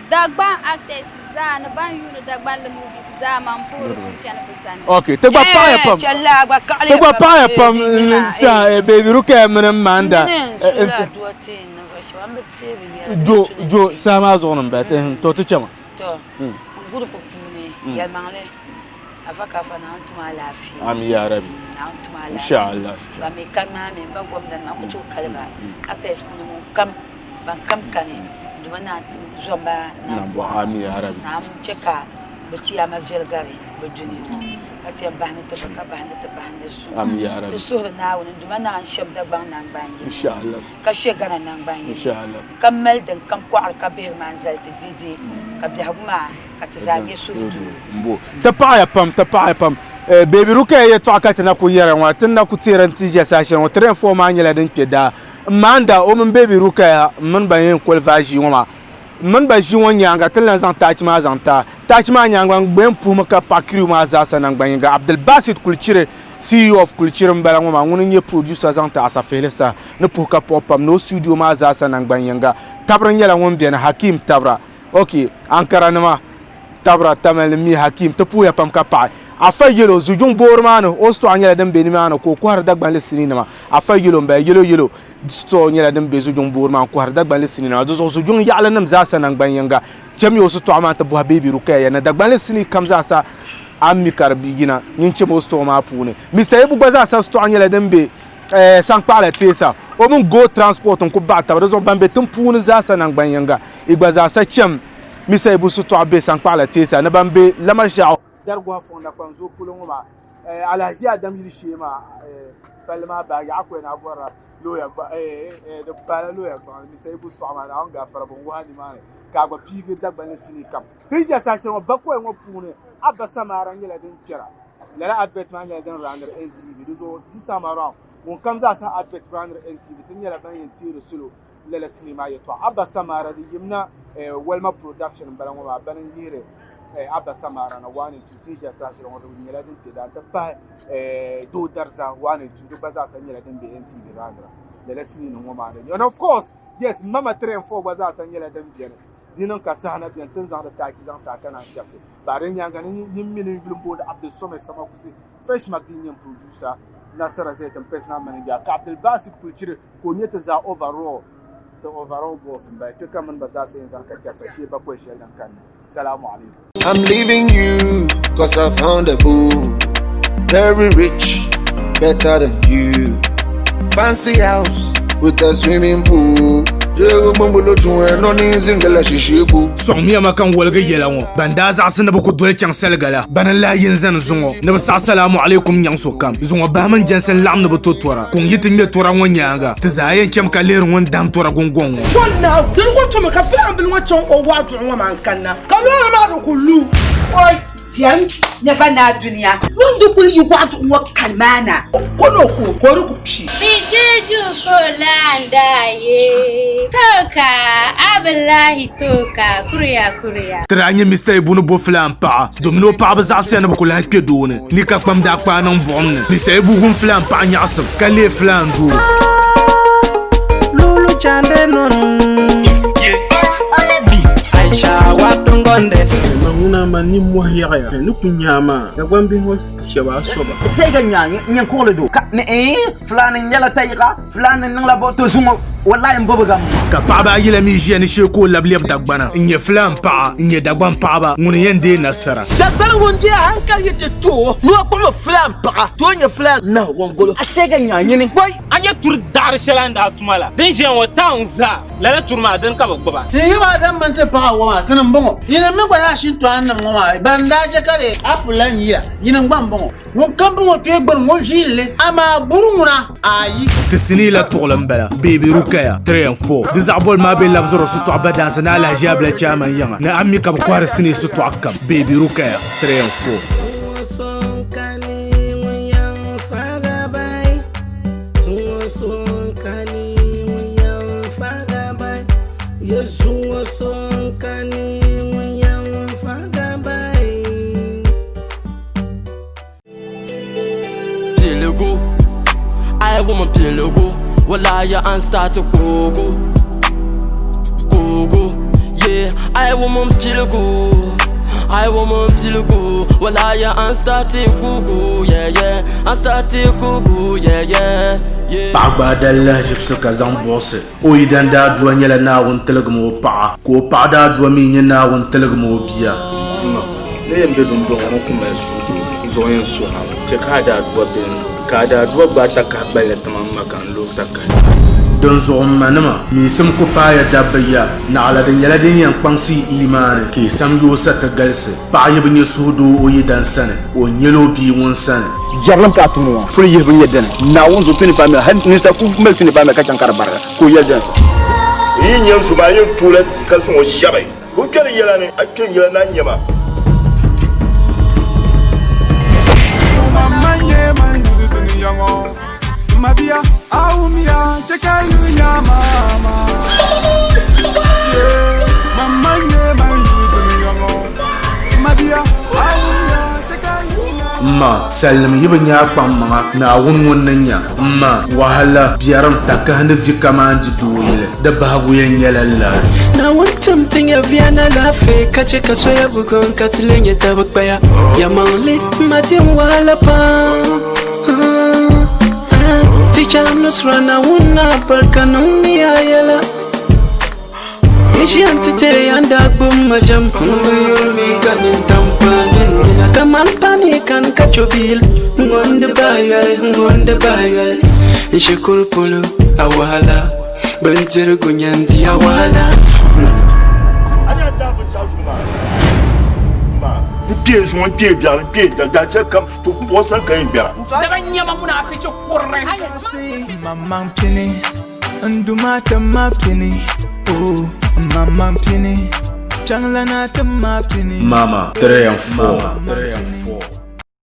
Dagbaŋ actors zaa ni ban yuuni Dagbanli movies zaa man puhiri so n-chani bɛ sani. Ok, ti gba paɣiya pam. Ti gba paɣiya pam n-tiɛha Baby Rukaya mini m ma n-da. Jo, jo, saha maa zuɣu ni m-bala, to ti chama. To, n gurupu puuni, yɛlimaŋli, afa ka afa Naawuni tum alaafee. Amin ya Rabi. Naawuni tum alaafee. Inshallah. Ban mi kani maa mi, n ba gomda nima, n ku tooi kali ba. Actors puuni ŋun kam, ban kam kani, n Duuma Naawuni tim zomba nambɔɣu. Amin ya Rabi. Naawuni che ka bɛ chiyaama viɛli gari bɛ dunia ŋɔ, ka ti yɛn bahindi ti ba ka bahindi ti bahindi suŋ. Amin ya Rabi. Ti suhiri Naawuni, n Duuma Naawuni shem Dagbaŋ naŋgban yini. Inshallah. Ka she Ghana naŋgban yini. Inshallah. Ka mali din kam kɔɣiri ka bihiri maa n-zali ti didi, ka biɛhigu maa ka ti zaa nyɛ suhudoo. M-bo. Ti paɣiya pam, ti paɣiya pam. Baby Rukaya yɛtɔɣa ka ti na kuli yɛra ŋɔ, ti ni na kuli teeri nti ʒiya saha shɛli ŋɔ, 3 and 4 maa nyɛla din kpe daa. M maanda o mini Baby Rukaya m mini ba yɛn qualify ʒii ŋɔ maa. M mini ba ʒii ŋɔ nyaaŋa ti ni lan zaŋ taachi maa zaŋ ti a. Taachi maa nyaaŋa n gba yɛn puhimi ka paɣi crew maa zaasa naŋgbanyiŋga. Abdulbasit Kulchiri, CEO of Kulchiri m-bala ŋɔ maa, ŋuni n-nyɛ producer zaŋ ti Asafihili saha ni puhi ka puɣi pam ni o studio maa zaasa nangban yinga. Tabiri nyɛla ŋun beni Hakim Tabira. Ok, Ankara nima Tabira, Tamale ni mi Hakim ti puhiya pam ka paɣi. Afa Yelo, Zujuŋ boori maa ni o sitɔɣu nyɛla din be nimaani ka o kɔhiri Dagbanli siniinima. Afa Yelo m-bala, Yelo Yelo sitɔɣu nyɛla din be Zujuŋ boori maa n-kɔhiri Dagbanli siniinima. Di zuɣu Zujuŋ yaɣili nim zaasa naŋgban yiŋga chamiya o sitɔɣu maa nti bɔhi Baby Rukaya ya ni Dagbanli sinii kam zaasa a ni mi ka di bi yina nyin chami o sitɔɣu maa puuni. Mister Ibu gba zaasa sitɔɣu nyɛla din be Saŋkpaɣila teesa. O mini Go Transport n-kuli baɣi taba. Di zuɣu ban be tiŋ puuni zaasa naŋgban yiŋga yi gba zaasa chami Mister Ibu sitɔɣu be Saŋkpaɣila teesa ni ban be Lamashɛɣu. Dariguha fɔŋ Nakpan zuɣu polo ŋɔ maa Alhaji Adam yili shee maa palli maa baagi a kuli na bɔrila looya gba di paala looya gbaŋ Mister Ibu sitɔɣu maa Naawuni gaafara bin wahi nimaani ka a gba piigi Dagbanli sinii kam. Ti ni ʒiya saha shɛli ŋɔ bakɔi ŋɔ puuni Abba Samaara nyɛla din kpɛra. Lala advert maa nyɛla din raaniri NTV di zuɣu this time around ŋun kam zaa saha advert raaniri NTV ti nyɛla ban yɛn teeri salo lala sinii maa yɛltɔɣa. Abba Samaara di yimna Walma production m-bala ŋɔ maa bani n-yihiri Abba Samaara na 1 and 2 ti ni ʒiya saha shɛli ŋɔ di nyɛla din kpe daa n-ti pahi Doo Dariza 1 and 2 di gba zaa sa nyɛla din be NTV raanira lala sinii ŋɔ maa ni. And of course yes Mama 3 and 4 gba zaa sa nyɛla din beni di niŋ ka saha na beni ti ni zaŋdi taachi zaŋ ti a ka naan chɛbisi Ba di nyaaŋa ni nyin mini n yuli m-booni Abdul Somad Samakusi, Fresh Mac din nyɛ n producer, Nasara Zayt n personal manager, ka Abdul Basit Kulchiri ka o nyɛ ti zaa overall ti overall boss m-bala. Kpe ka mini ba zaa sa yɛn zaŋ ka chɛbisa shee bakɔi shɛli din kanna. Salamu alaikum. I'm leaving you cause I found a boo. Very rich, better than you. Fancy house with a swimming pool. Sɔŋmiya ma ka n woligi yɛla ŋɔ. Ban daa zaɣisi ni bɛ ku doli chaŋ saliga la, bana n-lahi yi n-zani zuŋɔ ni bɛ saɣi salaamu alaikum nyaŋ sokam. Zuŋɔ bahi mini jɛnsi n-laɣim ni bɛ to tɔra. Kuŋ yi ti ŋme tɔra ŋɔ nyaaŋa, ti zaa yɛn chami ka lihiri ŋun dahim tɔra guŋgɔŋ ŋɔ. Fɔn Naawuni dini ŋɔ tumi ka filaŋ bili ŋɔ chaŋ o waɣa duɣu ŋɔ maa n-kanna, ka loori maa di ku lu. Oi! Viɛlim nyɛva naa dunia. Ŋun di kuli yi waɣa duɣu ŋɔ kali maa na, o ko ni o ku o, ka o di ku kpi. Bijeju kolanda ye toka Abdullahi toka kuriya kuriya. Ti daa nyɛ Mister Ibu ni bo filaan paɣa domin o paɣaba zaɣisiya ni bɛ ku lahi kpe doo ni ni ka kpam daa kpaai niŋ buɣim ni. Mister Ibu wum filaan paɣa nyaɣisim ka leei filaan doo. Lulu chande non Aisha watungonde Ma ŋuna man nimmohi yaɣiya ni ku nya a maa, Dagbaŋ bihi ŋɔ shɛba a soba. Sai ka nya nyɛ kuɣili do ka ni ee fulani nyɛla tayiga fulani niŋla bo to zuŋɔ wallahi n bobiga m. Ka paɣaba ayi la mi ʒiya ni shee ka o labi lɛbi Dagbana n-nyɛ Fulaan paɣa n-nyɛ Dagbaŋ paɣaba ŋuni yɛn deei nasara. Dagbani ŋun deei hankali yi ti to o ni o kpuɣimi Fulaan paɣa to o nyɛ Fulaan nahu wɔngolo. Sai ka nya nyini. Bɔi! A nya turi daɣiri shɛli a ni daa tuma la din ʒiya ŋɔ town zaa, lala turi maa dini ka bɛ gbuba. Ti yi maa din mini ti paɣa ŋɔ maa tinim m-bɔŋɔ. Yinim mi gba zaa shintɔɣinnim ŋɔ maa ban daa je ka di apple la n-yira, yinim gba m-bɔŋɔ. Ŋun kam bɔŋɔ kpee gbuni ŋun viili li, amaa buri ŋuna, ayi. Ti sinii la tuɣili m-bala, Baby Rukaya, 3 and 4. Di zaɣ boli maa be labisiri sitɔɣu badaansi ni Alhaji Abila Chairman yiŋa ni a mi ka bɛ kɔhiri sinii sitɔɣu kam, Baby Rukaya, 3 and 4. Piligu, I woman piligu, wallahi an start to go go go, yeah. I woman piligu, I woman piligu, wallahi an start to go go, yeah yeah, an start to go go, yeah yeah. Paɣa gbaai dali lahiʒibisi ka zaŋ buɣisi o yidan daadua nyɛla Naawuni tiligimi o paɣa, ka o paɣa daadua mi nyɛ Naawuni tiligimi o bia. M ma, ni yɛn be dundɔŋ ŋɔ ku mali suhudoo, n zuɣu yɛn suhi a mi. Chɛ ka a daadua be n luɣili, ka a daadua gbaai takahi gballi ti ma m ma ka n looi takahi. Dinzuɣu m manima, miisim ku paaya dabba ya, naɣila di nyɛla din yɛn kpaŋsi yi iimaani, ka yi samyoo sa ti galisi. Paɣa yi bi nya suhudoo o yidan sani, o nyɛla o bia ŋun sani. Jɛrilim ka a tumdi ŋɔ puli yihibu nyɛ dini? Naawuni zuɣu 25 mil, hal ninsal ku mali 25 mil ka chaŋ ka di barigi, ka o yɛli dini sa? N yi nya n zo maa, n yɛn tooi la tia ka zaŋ o shɛbi. Ka o kpɛri n yɛla ni, a kpe n yɛla ni a nya ma. M ma, salinim yi bi nya a kpaŋmaŋa, Naawuni ŋun ni nya. M ma, wahala, biɛrim, takahi ni vi kaman di dooyili, di bahigu yɛn nyɛla lari. Naawuni tim ti nyɛviya ni alaafee ka chɛ ka soya buɣim ka ti lee nyɛ tab kpaya. Yɛlimaŋli, m ma di n wahala pam. Teacher Nusra Naawuni alibarika niŋmi a yɛla. N ʒiya nti teei a ni daa gbubi ma ʒɛm. M bi yuri mi ka nintam kpaai nyin nina kaman pani kani ka cho bil. Ŋɔ n-di bahi yoli, ŋɔ n-di bahi yoli. N shikuru polo, a wahala. Bindirigu nyɛ n-di a wahala. N kpee zuŋɔ, n kpee biɛɣu, n kpee dali kam, to puɣi sani ka yɛn biɛra. Daba nyɛma munaafichi kurili. Maŋmaŋ pini, n Duuma ti ma pini, oh, maŋmaŋ pini, Kpiɔŋlana ti ma pini. Mama, 3 and 4.